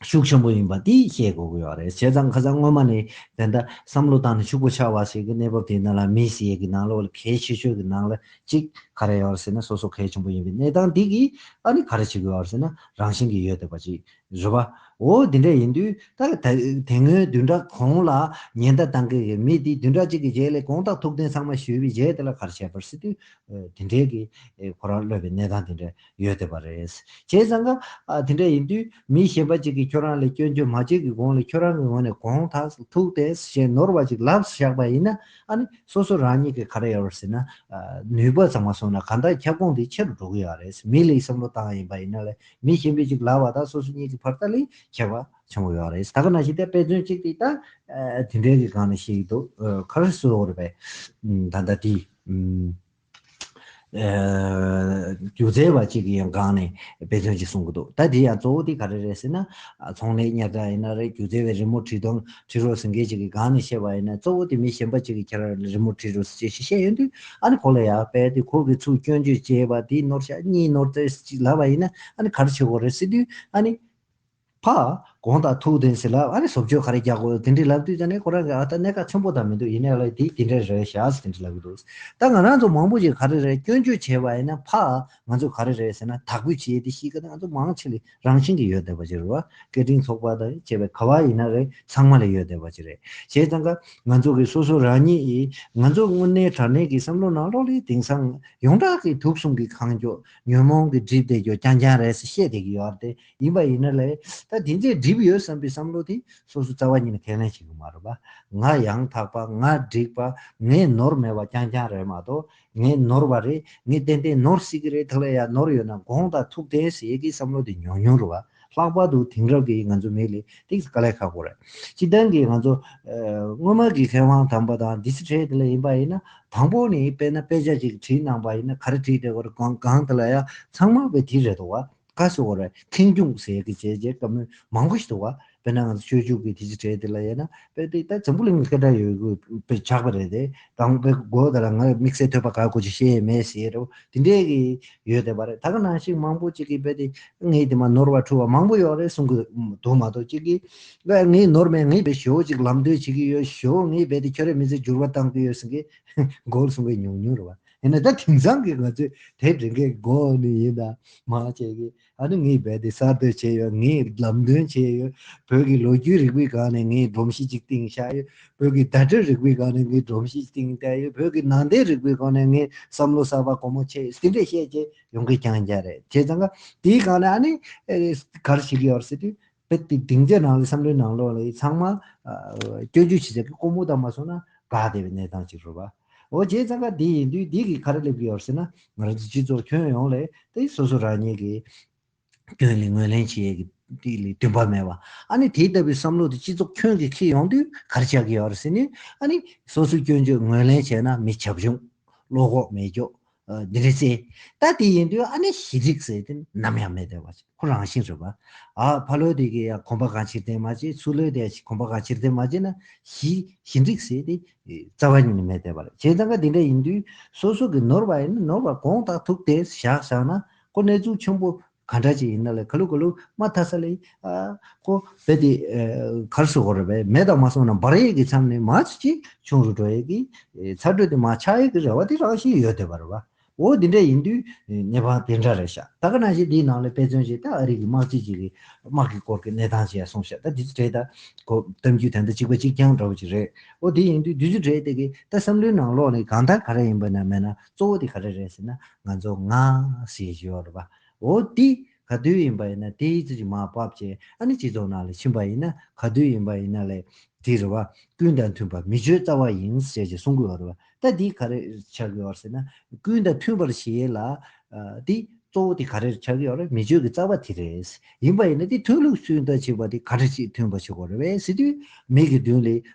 ཤུགས་ཆེན་པོ་ཡིན་པ་དེ་ཤེས་དགོས་ཀྱི་ཡོད་རེད། བྱས་ཙང་ཁ་སང་སྔོན་མ་ནས་དེ་འདྲ་བསམ་བློ་བཏང་ནས་ཕྱུག་པོ་ཆགས་པ་ཞིག་གི་གནས་བབ་དེའི་ནང་ལ། མི་ཟེར་ཡས་ཀྱི་ནང་ལོགས་ལ་གལ་ཆེ་ཤོས་ཀྱི་ནང་ལ་གཅིག་ག་རེ་ཡོད་རེད་ཟེར་ན། སོ་སོ་གལ་ཆེན་པོ་ཡིན་པའི་གནས་སྟངས་འདི་གིས་ཨ་ནི་ག་རེ་བྱེད་ཀྱི་ཡོད་རེད་ཟེར་ན། རང་བཞིན་གྱིས་ཡོད་བསྡད་པ་ཅིག་རེད་པ། འོ་དེ་འདྲ་ཡིན་དུས་ད་ད་དེ་སྔོན་བདུན་ཕྲག་གོང་ལ་ཉེན་བརྡ་བཏང་མཁན་གྱི་མི་དེ་བདུན་ཕྲག་གཅིག་གི་རྗེས་ལ་དགོངས་དག་ཐུགས་བདེན་ཚང་མ་ཞུས་པའི་རྗེས་དེ་ལ་ག་རེ་བྱས་པ་རེད་ཟེར་དུས། ཨེ་དེ་འདྲའི་གི་ཨེ་ཁོ་རང་གློད་པའི་གནས་སྟངས་དེ་འདྲ་ཡོད་བསྡད་པ་རེད། བྱས་ཙང་ཀ་ཨ་དེ་འདྲ་ཡིན་དུས་མི་གཞན་པ་ཅིག་གིས་ཁྱོད་རང་ལ་སྐྱོན་བརྗོད་མ་བྱེད་ཀྱི་གོང་ལ་ཁྱོད་རང་གི་ངོས་ནས་དགོངས་དག་ཐུགས་བདེན་ཞེས་ནོར་བ་ཅིག་ལབ་བཞག་པ་ཡིན་ན། ཨ་ནི་སོ་སོ་རང་ཉིད་ཀྱི་ག་རེ་ཡོད་རེད་ཟེར་ན། ཨ་ནུས་པ་ཚང་མ་སོང་ན་གང་ལྟར་ཁྱབ་ཁོངས་དེ་ཆེ་རུ་འགྲོ་གི་ཡོད་རེད། མི་ལ་བསམ་བློ་བཏང་ཡིན་པ་ཡིན་ན་ལས། མི་གཞན་པས་ཅིག་ལབ་པ་དང་སོ་སོ་གཉིས་ཀྱི་ བར་ཐག་ལས་ཁྱད་པར་ཆེན་པོ་ཡོད་རེད། ད་ག་ནང་བཞིན་དེ་དཔེ་མཚོན་གཅིག་དེ་ད་དེ་འདྲའི་གི་སྒང་ནས་བཤད་ཀྱི་འདུག་ག་རེ་ཟེར་དགོས་རེད་པས། ད་ལྟ་དེ། སྒྱུ་རྩལ་བ་གཅིག་གི་ཡང་སྒང་ནས་དཔེ་མཚོན་ཅིག་གསུང་གི་འདུག་ད་དེ་ཡང་གཙོ་བོ་དེ་ག་རེ་རེད་ཟེར་ན། ཚོང་ལས་གཉེར་སྒང་ཡིན་ན་རེད། སྒྱུ་རྩལ་བའི་རི་མོ་བྲིས་དང་བྲིས་རོགས་ཟེར་མཁན་ཅིག་གི་སྒང་ནས་བཤད་པ་ཡིན་ན། གཙོ་བོ་དེ་མི་གཞན་པ་ཅིག་གིས་ཁྱེད་རང་ལ་རི་མོ་བྲིས་རོགས་ཟེར་ཅེས་ཞིག་བཤད་ཡོང་དུས། ཨ་ནི་ཁོ་ལ་ཡང་དཔེ་དེ་ཁོ་གིས་ཚུར་སྐྱོན་བརྗོད་བྱས་པ་དེ་ནོར་ཤག་གཉིས་ནོར་ཙེ་ཅིག་ལབ་པ་ཡིན་ན། ཨ་ནི་ག་རེ་བྱེད་དགོས་རེད་ཟེར་དུས། ཨ་ནི། ཕ། གོང་དང་ཐུག་ལྡན་ཟེར་ལབ། ཨ་ནི་བཟོ་བཅོས་ག་རེ་རྒྱག་དགོས་དེ་འདྲ་ལབ་དུས། ད་ནི་ཁོ་རང་གི་ཨ་ད་གནད་འགག་ཆེན་པོ་ད་མི་འདུག་ཡིན་ནའི་ལ་དེ་དེ་འདྲ་རེད་ཤག་ཟེར་དེ་འདྲ་ལབ་གི་འདུག་ད་ང་རང་ཚོ་མང་པོ་ཞིག་ག་རེ་རེད། སྐྱོན་བརྗོད་བྱས་པ་ཡིན་ན། ཕ། ང་ཚོ་ག་རེ་རེད་ཟེར་ན། དག་པོ་བྱས་ཏེ་ཤིག་ག་ད་ང་ཚོ་མང་ཆེ་ལ་རང་བཞིན་གྱིས་ཡོད་བསྡད་པ་ཅིག་རེད་བ། སྐད་འཕྲིན་ཚོགས་པ་དང་བཅས་པའི་ག་བ་ཡིན་ན་རེད། ཚང་མ་ལ་ཡོད་བསྡད་པ་ཅིག་རེད། བྱས་ཙང་ཀ་ང་ཚོ་གི་སོ་སོ་རང་ཉིད་ཡིས་ང་ཚོ་དངོས་གནས་དྲང་གནས་ཀྱི་བསམ་བློ་ནང་ལོགས་ལ་དེང་སང་ཡོངས་གྲགས་ཀྱི་དུག་གསུམ་གྱི་ཁང་སྐྱོགས་ཉོན་མོངས་ཀྱི་གྲིབ་དེ་སྐྱོ་རྐྱང་རྐྱང་རེད་ཟེར་བཤད་བསྡད་ཀྱི་ཡོད་རེད་དེ། ཡིན་པ་ཡིན་ན་ལས། ད་དེ་འདྲའི་གྲིབ་ཡོད་བསམ་པའི་བསམ་བློ་དེ་སོ་སོ་རྩ་བ་ཉིད་ནས་ཁས་ལེན་བྱེད་ཀྱི་མ་རེད་པ། ང་ཡང་དག་པ། ང་འགྲིག་པ། ངས་ནོར་མེད་པ་རྐྱང་རྐྱང་རེད་མ་གཏོགས། ངས་ནོར་བ་རེད། ངས་ཏན་ཏན་ནོར་སྲིད་ཀྱི་རེད། དེ་ལ་ཡང་ནོར་ཡོད་ན་དགོངས་དག་ཐུགས་བདེན་ཟེར་གྱི་བསམ་བློ་དེ་ཉུང་ཉུང་རེད་པ། ལྷག་པར་དུ་དེང་རབས་ཀྱི་ང་ཚོ་མི་ལ་ཏིག་ཙམ་དཀའ་ལས་ཁག་པོ་རེད། སྤྱིར་བཏང་གི་ང་ཚོ་ཨ་སྔོན་མ་གི་མཁས་དབང་དམ་པ་དང་དེ་ཚོ་གྲས་དེ་ལ་ཡིན་པ་ཡིན་ན། དང་པོ་ནས་དཔེར་ན་དཔེ་ཆ་ཅིག་བྲིས་གནང་པ་ཡིན་ན། ག་རེ་བྲིས་བསྡད་ཡོད་རེད། གང་གང་དེ་ལ་ཡང་ཚང་མ་དཔེ་དེ་རེད་འདུག་པ། ག་ཟེར་དགོས་རེད། ཁེངས་སྐྱུང་ཟེར་གྱི་བྱས་རྗེས་བཀའ་མོལ་མང་པོ་ཞིག་འདུག་པ། དཔེར་ན་ང་ཚོ་སྤྱོད་འཇུག་གི་དེ་ཚོ་གྲས་དེ་ལ་ཡིན་ན། དཔེ་དེ་ད་འཛམ་བུ་གླིང་གི་སྐད་གྲགས་ཡོད་རྒྱུ་དཔེ་ཆགས་པ་རེད་དེ། དང་པོའི་མགོ་དེ་ལ་ང་དམིགས་བསལ་ཐོས་པ་ག་གོ་ཅིག་བཤད་ཡས་མེད་ཟེར་རོ། དེ་འདྲས་ཀྱི་ཡོད་བསྡད་པ་རེད། ད་ག་ནང་བཞིན་མང་པོ་ཅིག་གིས་དཔེ་དེ་ངས་དེ་མ་ནོར་བ་འཁྲུལ་བ་མང་པོ་ཡོད་རེད་གསུང་གི་འདུག་མ་གཏོགས། ཅིག་གིས་ངས་ནོར་མེད། ངས་དཔེ་ཞེ་པོ་ཅིག་ལམ་སྟོན་བྱེད་ཀྱི་ཡོད། ཞེ་པོ་ངས་དཔེ་དེ་ཁྱོད་རའི་མི་ཚེ་འགྱུར་བ་བཏང་གི་ཡོད་ཟེར་མཁན་མགོ་གསུང་མཁན་ཉུང་ཉུང་རེད་པ། ཡིན་ན་ད་དེང་སང་གི་ང་ཚོས་དེ་འདྲ་མགོ་ནས་ཡིན་ད་མ་བྱེད་ཀྱི། ཨ་ནི་ངས་རྦད་དེ་གསར་གཏོད་བྱས་ཡོད། ངས་ལམ་སྟོན་བྱས་ཡོད། བོད་ཀྱི་ལོ་རྒྱུས་རིག་པའི་སྒང་ནས་ངས་སྒྲོམ་གཞི་ཅིག་བཏིང་བཞག་ཡོད། བོད་ཀྱི་བརྡ་སྤྲོད་རིག་པའི་སྒང་ནས་ངས་སྒྲོམ་གཞི་ཅིག་བཏིང་བསྡད་ཡོད། བོད་ཀྱི་ནང་བསྟན་རིག་པའི་སྒང་ནས་ངས་བསམ་བློ་གསར་པ་སྒོར་མོ་ཆེ་དེ་འདྲས་བཤད་བྱས་ཡོང་གི་རྐྱང་རྐྱང་རེད། བྱས་ཙང་ཀ་དེའི་སྒང་ནས་ཨ་ནི་ཨེ་ག་རེ་བྱེད་ཀྱི་ཡོད་རེད་ཟེར་དུས། བོད་དེ་སྡིངས་ཆ་ནང་ལ་བསམ་བློའི་ནང་ལོགས་ལ་ཚང་མ་ཨ་སྐྱོན་བརྗོད་བྱེད་ས་གི་ཀོ་མོ་དང་མ་སོང་ན་དགའ་བསྡད་པའི་གནས་སྟངས་ཅིག་རེད་པ། འོ་བྱས་ཙང་ཀ་འདི་ཡིན་དུས་འདི་གིས་ག་རེ་སླེབས་ཀྱི་ཡོད་རེད་ཟེར་ན། ང་རང་ཚོ་སྤྱི་ཚོགས་ཁྱོན་ཡོངས་ལ་དེ་སོ་སོ་རང་ཉིད་ཀྱི་སྐྱོན་ལ་ངོས་ལེན་བྱེད་ཡས་ཀྱི་དེ་ལ་འདུན་པ་མེད་པ། ཨ་ནི་དེ་ལྟ་བུའི་བསམ་བློ་དེ་སྤྱི་ཚོགས་ཁྱོན་གྱིས་འཁྱེར་ཡོང་དུས་ག་རེ་ཆགས་ཀྱི་ཡོད་རེད་ཟེར་ན། ཨ་ནི་སོ་སོའི་སྐྱོན་བརྗོད་ངོས་ལེན་བྱས་ན་མི་བྱབ་ཆུང་། བློ་ཁོག་མེད་ཀྱོག་ཨ་འདི་འདྲ་ཟེར། ད་དེ་ཡིན་དུས་ཨ་ནི་ཞི་འགྲིག་ཟེར་དེ་ནམ་ཡང་མེད་བསྡད་པ་ཅིག་ཁོ་རང་བཞིན་རེད་པ། ཨ་ཕ་ལོ་དེ་གིས་ཡང་གོམ་པ་གང་ཕྱིར་འཐེན་མ་བྱེད། ཚུར་ལོ་དེ་ཡང་གོམ་པ་གང་ཕྱིར་འཐེན་མ་བྱེད་ན། ཞི་ཞི་འགྲིག་ཟེར་དེ་རྩ་བ་ཉིད་ནས་མེད་བསྡད་པ་རེད། བྱས་ཙང་ཀ་དེ་འདྲ་ཡིན་དུས་སོ་སོ་གི་ནོར་བ་ཡིན་ན་ནོར་བ་དགོངས་དག་ཐུགས་བདེ་བཞག་བཞག་ན། ཁོ་གནས་ཚུལ་ཆེན་པོ་ག་འདྲ་ཅིག་ཡིན་ན་ལས་ག་ལུ་ག་ལུ་མ་ཐར་ས་ལས། ཨ་ཁོ་དཔེ་དེ་ཨ་ག་རེ་ཟེར་དགོས་རེད་པས། མེད་དང་མ་སོང་ན་འབར་ཡས་ཀྱི་མཚམས་ནས་མར་ཅིག་ཆུང་རུ་འགྲོ་ཡས་ཀྱི་ཨེ་ཚ་དྲོད་དེ་མར་ཆག་ཡས་ཀྱི་རེ་བ་དེ་རང་བཞིན་ཡོད་བསྡད་པ་རེད་པ། འོ་དེ་འདྲ་ཡིན་དུས་གནས་སྟངས་དེ་འདྲ་རེད་ཤག་ད་ག་ནང་བཞིན་འདིའི་ནང་ལ་དཔེ་མཚོན་ཞིག་ད་ཨ་རི་གི་དམག་སྤྱི་ཅིག་གིས་དམག་གི་སྐོར་གྱི་གནས་སྟངས་ཅིག་ཡང་གསུངས་ཤག་ད་འདི་ཚོ་གྲས་ད་གོ་གཏམ་རྒྱུད་དེ་འདྲ་གཅིག་པ་གཅིག་རྐྱང་འདྲ་བོ་ཅིག་རེད། འོ་དེ་ཡིན་དུས་འདི་ཚོ་གྲས་དེ་གི་ད་བསམ་བློའི་ནང་ལོགས་ནས་གང་ལྟར་ག་རེ་ཡིན་པ་ན་མེད་ན་གཙོ་བོ་དེ་ག་རེ་རེད་ཟེར་ན། ང་ཚོ་ང་ཟེར་ཞུ་བ་རེད་པ། འོ་དེ་ག་དུས་ཡིན་པ་ཡིན་ན་དེའི་ཚོ་ཅིག་མར་ཕབ་བྱས་ཨ་ནི་སྤྱི་ཚོགས་ནང་ལ་ཕྱིན་པ་ཡིན་ན། ག་དུས་ཡིན་པ་ཡིན་ན་ལས་དེ་རེད་པ། ཀུན་དང་མཐུན་པ་མི་སྤྱོད་རྩ་བ་ཡིན་ཟེར་ཅིག་གསུང་གི་ཡོད་རེད་པ། ད་འདི་ག་རེ་ཆགས་ཀྱི་ཡོད་ཟེར་ན། ཀུན་དང་མཐུན་པར་བྱེད་ཡས་ལ་ཨ་འདི་གཙོ་བོ་དེ་ག་རེ་ཆགས་ཀྱི་ཡོད་རེད། མི་སྤྱོད་ཀྱི་རྩ་བ་དེ་རེད། ཡིན་པ་ཡིན་ན་དེ་མཐུན་ལུགས་ཚུལ་ལྟར་བྱེད་པ་དེ་ག་འདྲ་ཅིག་མཐུན་པ་བྱེད་དགོས་རེད་པས་ཟེར་དུས། མི་གི་མདུན་ལ་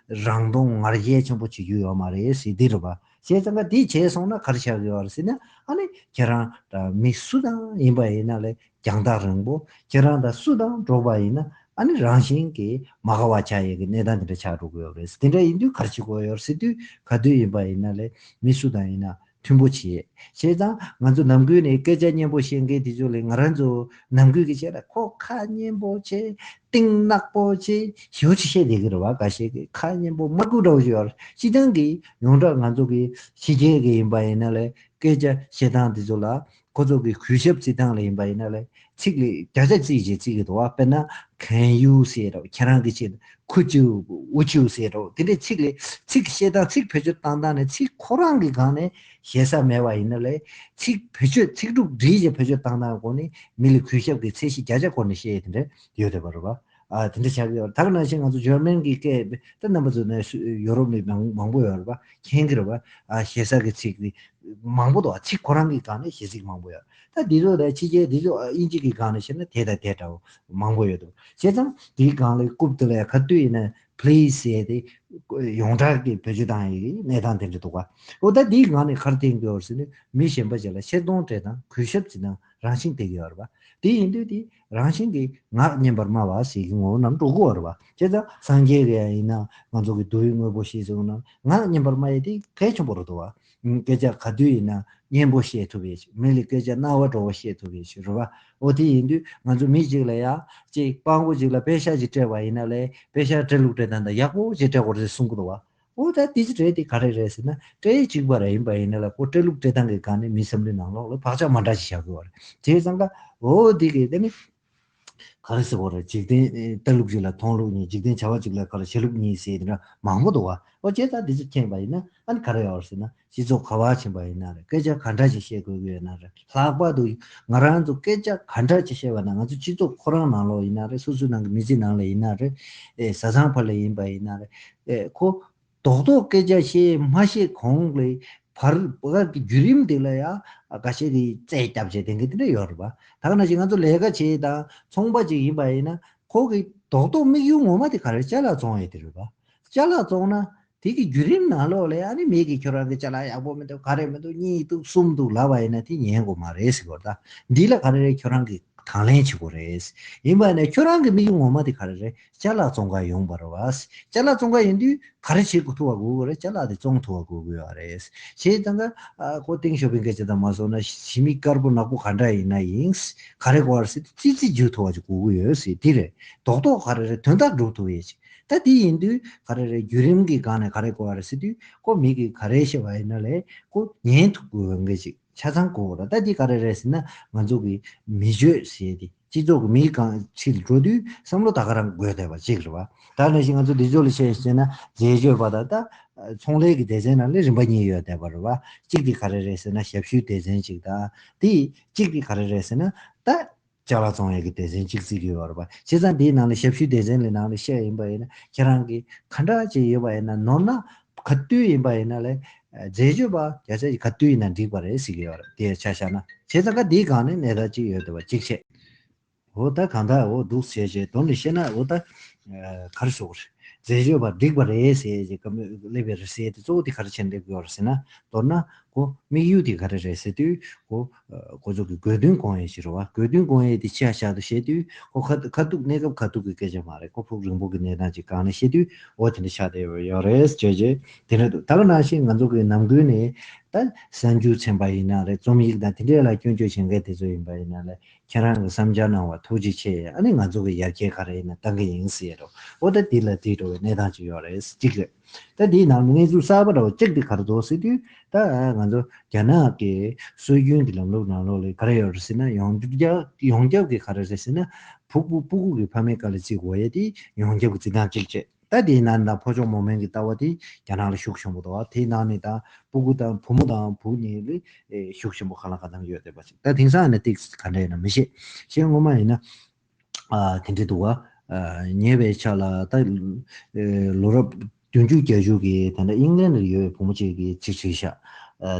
རང་གདོང་ངར་རྒྱས་ཆེན་པོ་བྱེད་རྒྱུ་ཡོད་མ་རེད་ཟེར་འདི་རེད་པ། བྱས་ཙང་ཀ་འདི་བྱས་སོང་ན་ག་རེ་ཆགས་ཀྱི་ཡོད་རེད་ཟེར་ན། ཨ་ནི་ཁྱེད་རང་མི་སུ་དང་ཡིན་པ་ཡིན་ན་ལས་རྒྱང་ཐག་རིང་པོ། ཁྱེད་རང་དང་སུ་དང་འགྲོགས་པ་ཡིན་ན་ཨ་ནི་རང་བཞིན་གྱིས་མ་དགའ་བ་ཆགས་ཡས་ཀྱི་གནས་སྟངས་དེ་འདྲ་ཆགས་འགྲོ་གི་ཡོད་རེད། དེ་འདྲ་ཡིན་དུས་ག་རེ་བྱེད་དགོས་ཡོད་ཟེར་དུས། ག་དུས་ཡིན་པ་ཡིན་ན་ལས་མི་སུ་དང་ཡིན་ན་མཐུན་པོ་བྱེད། བྱས་ཙང་ང་ཚོ་ནམ་རྒྱུན་ནས་སྐད་ཆ་སྙན་པོ་བཤད་མཁན་དེ་ཚོ་ལས་ང་རང་ཚོ་ནམ་རྒྱུན་གྱི་བཤད་ན་ཁོ་ཁ་སྙན་པོ་བྱེད། གཏིང་ནག་པོ་བྱེད། ཞེ་པོ་ཅིག་བཤད་བསྡད་ཀྱི་རེད་པ། འགའ་ཤས་ཀྱིས་ཁ་སྙན་པོ་མ་ཀུ་འདྲ་བོ་ཞིག་ཡོད་རེད། སྤྱིར་བཏང་གི་ཡོངས་གྲགས་ང་ཚོ་གི་ཕྱི་རྒྱལ་གྱི་ཡིན་པ་ཡིན་ན་ལས་སྐད་ཆ་བཤད་སྟངས་དེ་ཚོ་ལ། ཁོ་ཚོ་གི་གུས་ཞབས་བརྩི་སྟངས་ལ་ཡིན་པ་ཡིན་ན་ལས་ཚིག་ལ་བརྒྱ་ཆ་བརྩིས་བྱས་བརྩི་གི་འདུག་པ། དཔེར་ན། Can you ཟེར་རོ། ཁྱེད་རང་གི་ཆེད། Could you? Would you ཟེར་རོ། དེ་འདྲའི་ཚིག་ལ་ཚིག་བཤད་སྟངས། ཚིག་བེད་སྤྱོད་བཏང་སྟངས་ནས་ཚིག་ཁོ་རང་གི་སྒང་ནས་ཞེ་ས་མེད་པ་ཡིན་ན་ལས། ཚིག་བེད་སྤྱོད། ཚིག་གྲུབ་སྒྲིལ་བྱས་བེད་སྤྱོད་བཏང་སྟངས་སྒོ་ནས་མི་ལ་གུས་ཞབས་ཀྱི་ཚད་གཞི་བརྒྱ་ཆ་སྐོར་ནས་བཤད་ཡས་དེ་འདྲ་ཡོད་བསྡད་པ་རེད་པ། ཨ་དེ་འདྲ་ཆགས་ཀྱི་ཡོད། ད་ག་ནང་བཞིན་ང་ཚོ་འཇར་མན་གྱི་སྐད་ད་རྣམ་པ་ཚོ་ནས་ཡོ་རོབ་ནས་མང་མང་པོ་ཡོད་རེད་པ། མཁྱེན་གྱི་རེད་པ། ཨ་ཞེ་ས་གི་ཚིག་དེ་མང་པོ་འདུག་ཚིག་ཁོ་རང་གི་སྒང་ནས་ཞེ་ཚིག་མང་པོ་ཡོད། ད་འདི་ཚོ་ད་ཕྱི་རྒྱལ་འདི་ཚོ་ཨིན་ཇི་གི་སྒང་ནས་བཤད་ན་དེ་དང་དེ་འདྲ་བོ་མང་པོ་ཡོད་འདུག་བྱས་ཙང་དེའི་སྒང་ལ་རྐུབ་དེ་ལ་ག་དུས་ཡིན་ན་please ཟེར་ཏེ་ཡོངས་གྲགས་ཀྱི་བེད་སྤྱོད་བཏང་ཡི་གནས་སྟངས་དེ་འདྲ་འདུག་ག་འོ་ད་འདིའི་སྒང་ནས་ག་རེ་བསྟན་གྱི་ཡོད་ཟེར་ན་མི་གཞན་པ་ཅིག་ལ་ཆེར་གཏོང་སྤྲད་དང་གུས་ཞབས་བྱེད་དང་རང་བཞིན་སྟེར་གྱི་ཡོད་རེད་པ། དེ་ཡིན་དུས་དེ་རང་བཞིན་གྱིས་ངག་སྙན་པར་སྨྲ་བ་ཟེར་གྱི་ངོ་བོ་རྣམས་འགྲོ་གི་ཡོད་རེད་པ། བྱས་ཙང་སངས་རྒྱས་ཀྱི་ཡང་ཡིན་ན་ང་ཚོ་གི་མདོ་ཡི་དངོས་པོ་ཞེས་ཟེར་བ་ན་ངག་སྙན་པར་སྨྲ་ཡས་དེ་གལ་ཆེན་པོ་རེད་འདུག་བ། སྐད་ཆ་ག་དུས་ཡིན་ན་སྙན་པོ་བཤད་ཐུབ་ཡས་ཅིག་མི་ལ་སྐད་ཆ་རྣ་བ་འགྲོ་བ་བཤད་ཐུབ་ཡས་ཅིག་རེད་བ། འོ་དེ་ཡིན་དུས་ང་ཚོ་མི་གཅིག་ལ་ཡ་ཅིག་སྤྲང་པོ་གཅིག་ལ་པེ་ཤག་ཅིག་སྤྲད་པ་ཡིན་ན་ལས་པེ་ཤག་སྤྲད་ལུགས་སྤྲད་སྟངས་དང་ཡག་པོ་ཅིག་སྤྲད་དགོས་རེད་གསུང་གི་འདུག་བ། འོ་ད་དེ་ཅི་སྤྲད་དེ་ག་རེ་རེད་ཟེར་ན་སྤྲད་གཅིག་པ་རེད། ཡིན་པ་ཡིན་ན་ལ་ཁོ་སྤྲད་ལུགས་སྤྲད་སྟངས་ཀྱི་སྒང་ནས་མི་བསམ་བློའི་ནང་ལོགས་ལ་བག་ཆགས་མ་འདྲ་ཅིག་བཞག་དགོས་བ་རེད། བྱས་ཙང་ཀ་འོ་དེ་གི་དེ་ནི་ག་རེ་ཟེར་དགོས་རེད། འཇིག་རྟེན་ལྟ་ལུགས་གཅིག་ལ་མཐོང་ལུགས་གཉིས། འཇིག་རྟེན་བྱ་བ་གཅིག་ལ་ག་རེ་བྱེད་ལུགས་གཉིས་ཟེར་དེ་འདྲ་མང་པོ་འདུག་བ། འོ་བྱས་ཙང་དེ་ཚོ་མཁྱེན་པ་ཡིན་ན་ཨ་ནི་ག་རེ་ཡོད་རེད་ཟེར་ན་སྤྱི་ཚོགས་ག་བ་ཕྱིན་པ་ཡིན་ན་རེད། སྐད་ཆ་ག་འདྲ་ཅིག་བཤད་དགོས་ཀྱི་ཡོད་ན་རེད། ལྷག་པར་དུ་ང་རང་ཚོ་སྐད་ཆ་ག་འདྲ་ཅིག་བཤད་པ་ན་ང་ཚོ་སྤྱི་ཚོགས་ཁོ་རང་ནང་ལོགས་ཡིན་ན་རེད། སོ་སོའི་ནང་གི་མི་ཚེ་ནང་ལ་ཡིན་ན་རེད། ཨེ་བཟའ་ཚང་བར་ལ་ཡིན་པ་ཡིན་ན་རེད། ཨེ་ཁོ་རྡོག་རྡོག་སྐད་ཆ་བཤད་མ་བཤད་གོང་ལ་བར་བར་གྱི་བརྒྱུད་རིམ་དེ་ལ་ཡང་འགའ་ཤས་ཀྱིས་རྩད་བརྒྱབ་བྱས་དེ་འདྲ་དེ་འདྲ་ཡོད་རེད་པ། ད་ག་ནང་བཞིན་ང་ཚོ་ལས་ཀ་བྱེད་དང་ཚོང་པ་ཅིག་ཡིན་པ་ཡིན་ན་ཁོ་གི་རྡོག་རྡོག་དམིགས་ཡུལ་ངོ་མ་དེ་ག་རེ་ཅ་ལག་བཙོང་ཡས་དེ་རེད་པ། ཅ་ལག་བཙོང་ན་དེ་གི་བརྒྱུད་རིམ་ནང་ལོགས་ལ་ཨ་ནི་མི་གིས་ཁྱོད་རང་གི་ཅ་ལག་ཡག་པོ་མི་འདུག་ག་རེ་མི་འདུག་གཉིས་འདུག་གསུམ་འདུག་ལབ་པ་ཡིན་ན་དེ་ཉན་དགོས་མ་རེད་ཟེར་གོ་ད། འདི་ལ་ག་རེ་རེད། ཁྱོད་རང་གི་དང་ལེན་བྱེད་དགོས་རེད། ཡིན་པ་ནས་ཁྱོད་རང་གི་དམིགས་ཡུལ་ངོ་མ་དེ་ག་རེ་རེད། ཅ་ལག་བཙོང་ག་ཡོང་བ་རེད་བ། ཅ་ལག་བཙོང་ག་ཡོང་དུས་ག་རེ་བྱེད་དགོས་ཐུབ་པ་དགོས་ཀྱི་རེད། ཅ་ལག་དེ་བཙོང་ཐུབ་པ་དགོས་ཀྱི་ཡོད་རེད། བྱས་ཙང་ཀ་ཨ་ཁོ་ཏིང་ཞོ་ཕིང་སྐད་ཆ་དང་མ་སོང་ན་ཞི་མི་དཀར་པོ་ནག་པོ་ག་འདྲ་ཡིན་ན་ཡིན། ག་རེ་དགོས་རེད་ཟེར་དུས་ཙི་ཙི་འཇུ་ཐུབ་པ་ཅིག་དགོས་ཀྱི་ཡོད་ཟེར་དེ་རེད། རྡོག་རྡོག་ག་རེ་རེད། དོན་དག་སྒྲུབ་ཐུབ་ཡས་ཅིག་ད་དེ་ཡིན་དུས་ག་རེ་རེད། བརྒྱུད་རིམ་གྱི་སྒང་ནས་ག་རེ་དགོས་པ་རེད་ཟེར་དུས་ཁོ་མི་གིས་ག་རེ་བཤད་པ་ཡིན་ན་ལས་ཁོ་ཉན་ཐུབ་དགོས་པའི་འགན་ཅིག་ཆ་ཚང་དགོས་པ་རེད། ད་དེ་ག་རེ་རེད་ཟེར་ན་ང་ཚོ་གི་མི་སྤྱོད་ཟེར་ཏེ་སྤྱི་ཚོགས་ཀྱི་མིའི་སྒང་ཕྱི་ལ་འགྲོ་དུས་བསམ་བློ་ད་ག་རང་དགོས་བསྡད་པ་ཅིག་རེད་བ། ད་ནང་བཞིན་ང་ཚོ་འདི་ཚོ་ལ་བཤད་བཤད་ན་རྫས་སྤྱོད་པ་དང་ད་ཚོང་ལས་ཀྱི་སྡེ་ཚན་ནང་ལ་རིམ་པ་གཉིས་ཡོད་བསྡད་པ་རེད་བ། གཅིག་དེ་ག་རེ་རེད་ཟེར་ན་ཞབས་ཞུའི་སྡེ་ཚན་གཅིག་དང་དེ་གཅིག་དེ་ག་རེ་རེད་ཟེར་ན་ད། ཅ་ལག་བཙོང་ཡས་ཀྱི་སྡེ་ཚན་གཅིག་བརྩི་གི་ཡོད་རེད་པ། བྱས་ཙང་དེའི་ནང་ལ་ཞབས་ཞུའི་སྡེ་ཚན་ལ་ནང་ལ་བཤད་ཡིན་པ་ཡིན་ན་ཁྱེད་རང་གིས་ག་འདྲ་ཅིག་ཡོད་པ་ཡིན་ན་ནོར་ན་ག་དུས་ཡིན་པ་ཡིན་ན་ལས་རྫས་སྤྱོད་པ་རྒྱ་ཆ་ག་དུས་ཡིན་ན་འགྲིག་པ་རེད་ཟེར་གི་ཡོད་རེད། དེ་ཆ་བཞག་ན་བྱས་ཙང་ཀ་འདིའི་སྒང་ནས་གནས་སྟངས་གཅིག་ཡོད་བསྡད་པ་གཅིག་བྱས། འོ་ད་གང་ལྟར་འོ་འདུག་བྱས་བྱས་དོན་ནི་བཤད་ན་འོ་ད་ག་རེ་ཟེར་དགོས་རེད། རྫས་སྤྱོད་པ་འགྲིག་པ་རེད་ཟེར་གྱི་བཀའ་མོལ་སླེབས་པའི་རེད་ཟེར་དེ་གཙོ་བོ་དེ་ག་རེ་བྱས་ནས་སླེབས་ཀྱི་ཡོད་རེད་ཟེར་ན་མདོར་ན་ཁོ་དམིགས་ཡུལ་དེ་ག་རེ་རེད་ཟེར་དུས་ཁོ་ཁོ་ཚོ་གི་དགོས་འདུན་སྐོང་ཡས་ཞིག་རེད་བ། དགོས་འདུན་སྐོང་ཡས་དེ་ཕྱི་ཡ་བཞག་ཏུ་བཤད་དུས་ཁོ་ཁ་ཁ་ཐུག་གནས་སྐབས་ཁ་ཐུག་གི་སྐད་ཆ་མ་རེད། ཁོ་ཕུགས་རིང་པོ་གི་གནས་སྟངས་ཅིག་སྒང་ནས་བཤད་དུས་འོ་དེ་འདྲ་ཆགས་བསྡད་ཡོད་རེད་ཟེར་བྱས་དེ་འདྲ་འདུག་ད་ག་ནང་བཞིན་ང་ཚོ་གི་ནམ་རྒྱུན་ནས་ད་གསར་འགྱུར་ཚན་པ་ཡིན་ན་རེད། རྩོམ་ཡིག་དང་དེ་འདྲས་ལ་སྐྱོན་བརྗོད་བྱེད་མཁན་དེ་ཚོ་ཡིན་པ་ཡིན་ན་ལས། ཁྱེད་རང་གི་བསམ་འཆར་གནང་བ་ཐུགས་རྗེ་ཆེ། ཨ་ནི་ང་ཚོ་གི་ཡར་རྒྱས་ག་རེ་ཡིན་ན་གཏང་གི་ཡིན་ཟེར་རོ། འོ་ད་འདི་ལ་འདི་འགྲོ་བའི་གནས་སྟངས་ཅིག་ཡོད་རེད་གཅིག་རེད། ད་འདིའི་ནང་ནས་གནས་ཚུལ་གསར་པ་འདྲ་བོ་གཅིག་དེ་ག་རེ་འདུག་ཟེར་དུས་ད་ང་ཚོ་རྒྱ་ནག་གི་སྲོལ་རྒྱུན་གྱི་ལམ་ལུགས་ནང་ལོགས་ལ་ག་རེ་ཡོད་རེད་ཟེར་ན་ཡོངས་ཁྱབ་ཡོངས་ཁྱབ་ཀྱི་ག་རེ་རེད་ཟེར་ན་ཕྲུ་གུ་ཕྲུ་གུ་གི་ཕ་མའི་བཀའ་ལ་བརྩི་དགོས་ཡས་དེ་ཡོངས་ཁྱབ་ཀྱི་བརྩི་སྟངས་གཅིག་བྱས། ད་དེའི་ནང་ནས་ཕོ་མཆོག་མོ་དམན་གྱི་ལྟ་བ་དེ་རྒྱ་ནག་ལ་ཤུགས་ཆེན་པོ་འདུག་དེའི་ནང་ནས་ད་སྤུ་གུ་དང་བུ་མོ་དང་བུ་གཉིས་ལ་ཤུགས་ཆེན་པོ་གང་ལ་གང་འཚམ་ཡོད་བསྡད་པ་ཅིག་ད་དེང་སང་ནས་ཏིག་ག་འདྲ་ཡིན་ན་མི་ཤེས། གཞན་ངོ་མ་ཡིན་ན་དེ་འདྲ་འདུག་བ། ཉེ་བའི་ཆར་ལ་ད་ལོ་རབས་བདུན་ཅུ་བརྒྱད་ཅུ་གི་ད་ལྟ་ཨིང་ལན་ལ་ཡོད་བུ་མོ་གཅིག་གིས་ཅིག་བྲིས་ཤག་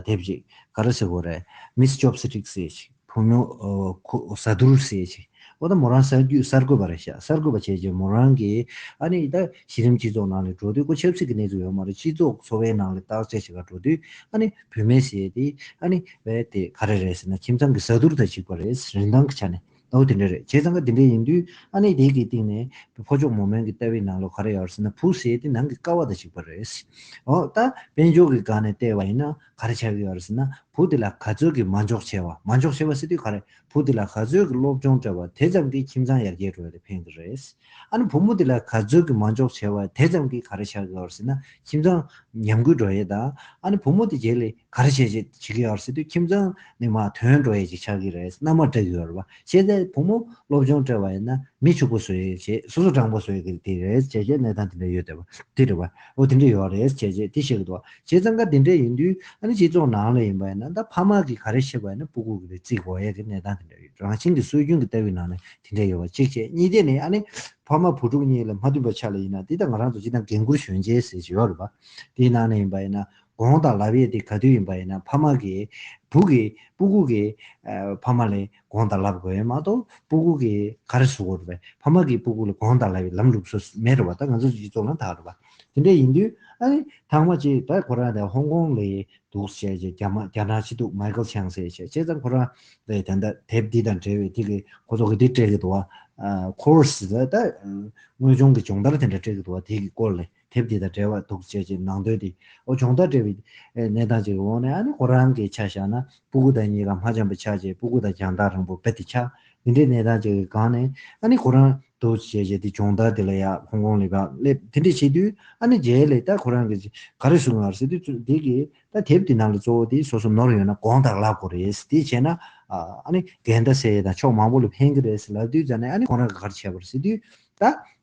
དེབ་ཅིག་ག་རེ་ཟེར་དགོས་རེད། མིས་ཅོབ་སི་ཊིག་ཟེར་ཅིག་བུ་མོ་ཨོ་ཁོ་ཟ་ཐུར་ཟེར་ཅིག་འོ་ད་མོ་རང་གསར་འགོད་གསར་འགོད་པ་རེད་ཤག་གསར་འགོད་པ་བྱས་རྗེས་མོ་རང་གིས་ཨ་ནི་ད་གཞི་རིམ་སྤྱི་ཚོགས་ནང་ལ་འགྲོ་དུས་ཁོ་ཆབ་སྲིད་ཀྱི་གནས་ཚུལ་ཡོད་མ་རེད། སྤྱི་ཚོགས་འཚོ་བའི་ནང་ལ་བརྟག་དཔྱད་བྱེད་ག་འགྲོ་དུས་ཨ་ནི་བུད་མེད་ཟེར་དེ་ཨ་ནི་བས་དེ་ག་རེ་རེད་ཟེར་ན་ཁྱིམ་ཚང་གི་ཟ་ཐུར་དང་གཅིག་པ་རེད། རིན་ཐང་གི་ཆ་ནས་ཨོ་དེ་འདྲ་རེད། བྱས་ཙང་ཀ་དེ་འདྲ་ཡིན་དུས་ཨ་ནི་དེ་གི་སྟེང་ནས་ཕོ་མཆོག་མོ་དམན་གྱི་ལྟ་བའི་ནང་ལོགས་ག་རེ་ཡོད་ཟེར་ན་བུ་ཟེར་དེ་ནང་གི་ཀ་བ་དང་གཅིག་པ་རེད། ཨོ་ད་དཔལ་འབྱོར་གྱི་སྒང་ནས་བལྟས་པ་ཡིན་ན་ག་རེ་ཆགས་ཀྱི་ཡོད་རེད་ཟེར་ན། བུ་དེ་ལ་ག་ཚོད་ཀྱི་མ་འཇོག་བྱས་པ། མ་འཇོག་བྱས་པ་ཟེར་དུས་ག་རེ། བུ་དེ་ལ་ག་ཚོད་ཀྱི་སློབ་སྦྱོང་སྤྲད་པ་དེ་ཙམ་གྱིས་ཁྱིམ་ཚང་ཡར་རྒྱས་འགྲོ་ཡ་དེ་ཕན་གྱི་རེད། ཨ་ནི་བུ་མོ་དེ་ལ་ག་ཚོད་ཀྱི་མ་འཇོག་བྱས་པ་དེ་ཙམ་གྱིས་ག་རེ་ཆགས་ཀྱི་ཡོད་རེད་ཟེར་ན་ཁྱིམ་ཚང་ཉམས་རྒུད་འགྲོ་ཡས་དང་ཨ་ནི་བུ་མོ་དེ་རྗེས་ལ་ག་རེ་བྱས་བྱེད་བྱེད་ཀྱི་ཡོད་རེད་ཟེར་དུས་ཁྱིམ་ཚང་ནས་མར་ཐོན་འགྲོ་ཡས་ཅིག་ཆགས་ཀྱི་རེད། མནའ་མ་སྤྲད་ཀྱི་ཡོད་རེད་པ། བྱས་ཙང་བུ་མོ་སློབ་སྦྱོང་སྤྲད་པ་ཡིན་ན། མི་ཕྱུག་པོ་བཟོ་ཡས་བྱས། སོ་སོ་དྲང་པོ་བཟོ་ཡས་ཀྱི་དེ་རེད་བྱས་བྱས་གནས་སྟངས་དེ་འདྲ་ཡོད་བསྡད་པ་དེ་རེད་བ། འོ་དེ་འདྲ་ཡོད་རེད་བྱས་བྱས་དེ་བཤད་ཀྱི་འདུག་བ། བྱས་ཙང་ཀ་དེ་འདྲ་ཡིན་དུས་ཨ་ནི་སྤྱི་ཚོགས་ནང་ལ་ཡིན་པ་ཡིན་ན་ད་ཕ་མ་གིས་ག་རེ་བཤད་པ་ཡིན་ན་སྤུ་གུ་གིས་རྩིས་དགོས་ཡས་ཀྱི་གནས་སྟངས་དེ་འདྲ་ཡོད། རང་བཞིན་གྱི་སྲོལ་རྒྱུན་གྱི་ལྟ་བའི་ནང་ནས་དེ་འདྲ་ཡོད་པ་གཅིག་བྱས། གཉིས་དེ་ནས་ཨ་ནི་ཕ་མ་བུ་ཕྲུག་གཉིས་ལ་མ་མཐུན་པ་ཆགས་ལ་ཡིན་ན་དེ་ད་ང་རང་ཚོ་སྤྱིར་བཏང་འགན་ཁུར་གཞོན་སྐྱེས་ཟེར་གྱི་ཡོད་རེད་པ། དེའི་ནང་ནས་ཡིན་པ་ཡིན་ན་དགོངས་དག་ལབ་ཡས་དེ་ག་དུས་ཡིན་པ་ཡིན་ན་ཕ་མ་གིས་བུ་གིས་སྤུ་གུ་གིས་ཨ་ཕ་མ་ལ་དགོངས་དག་ལབ་དགོས་ཡས་མ་གཏོགས་སྤུ་གུ་གིས་ག་རེ་བཟོ་དགོས་རེད་པས། ཕ་མ་གིས་སྤུ་གུ་ལ་དགོངས་དག་ལབ་ཡས་ལམ་ལུགས་སུ་མེད་རེད་པ། ད་ང་ཚོ་སྤྱི་ཚོགས་ནང་ད་རེད་པ། དེ་འདྲ་ཡིན་དུས་ཨ་ནི་ཐང་མ་ཅིག་ད་ཁོ་རང་དེ་ཧོང་ཀོང་ལ་འདུག་བྱས་རྗེས་རྒྱ་མ་རྒྱ་ནག་ཕྱི་ཐུག་མའི་ཀལ་ཆང་ཟེར་བྱས། བྱས་ཙང་ཁོ་རང་ལ་ད་ལྟ་དེབ་འདི་དང་འབྲེལ་བའི་དེ་གི་ཁོ་ཚོ་གི་དེ་སྤྲད་ཀྱི་འདུག་བ། ཨ་ཁོར་སི་ད་ད་དངོས་བྱུང་གི་སྦྱོང་བརྡར་དེ་འདྲ་སྤྲད་ཀྱི་འདུག་བ། དེ་གི་སྐོར་ལ་དེབ་འདི་དང་འབྲེལ་བ་འདུག་བྱས་རྗེས་ནང་དོན་དེ་ཨོ་སྦྱོང་བརྡར་སྤྲད་པའི་གནས་སྟངས་ཅིག་གི་འོག་ནས་ཨ་ནི་ཁོ་རང་གི་ཆ་བཞག་ན་སྤུ་གུ་དང་གཉིས་ཀ་མ་འཆམ་པ་ཆགས་རྗེས་སྤུ་གུ་དང་རྒྱང་ཐག་རིང་པོ་རྦད་དེ་ཆགས། འདི་འདྲའི་གནས་སྟངས་ཅིག་གི་སྒང་ནས་ཨ་ནི་ཁོ་རང་འདུག་བྱས་བྱས་དེ་སྦྱོང་བརྡར་དེ་ལ་ཡ་ཧོང་ཀོང་ལ་ཡ་སླེབས། དེ་འདྲ་བྱེད་དུས་ཨ་ནི་རྗེས་ལ་ད་ཁོ་རང་གིས་ག་རེ་གསུངས་ཡོད་ཟེར་དུས་དེ་གི་ད་དེབ་དེ་ནང་ལ་གཙོ་བོ་དེ་སོ་སོ་ནོར་ཡོད་ན་དགོངས་དག་ལབ་དགོས་རེད། དེ་བྱས་ན་ཨ་ནི་འགལ་ཟླ་སེལ་ཡས་དང་ཕྱོགས་མང་པོ་ལ་ཕན་གི་རེད་ཟེར་ལབ་དུས་ཙ་ནས་ཨ་ནི་ཁོ་རང་གིས་ག་རེ་བྱས་པ་རེད་ཟེར་དུས་ད།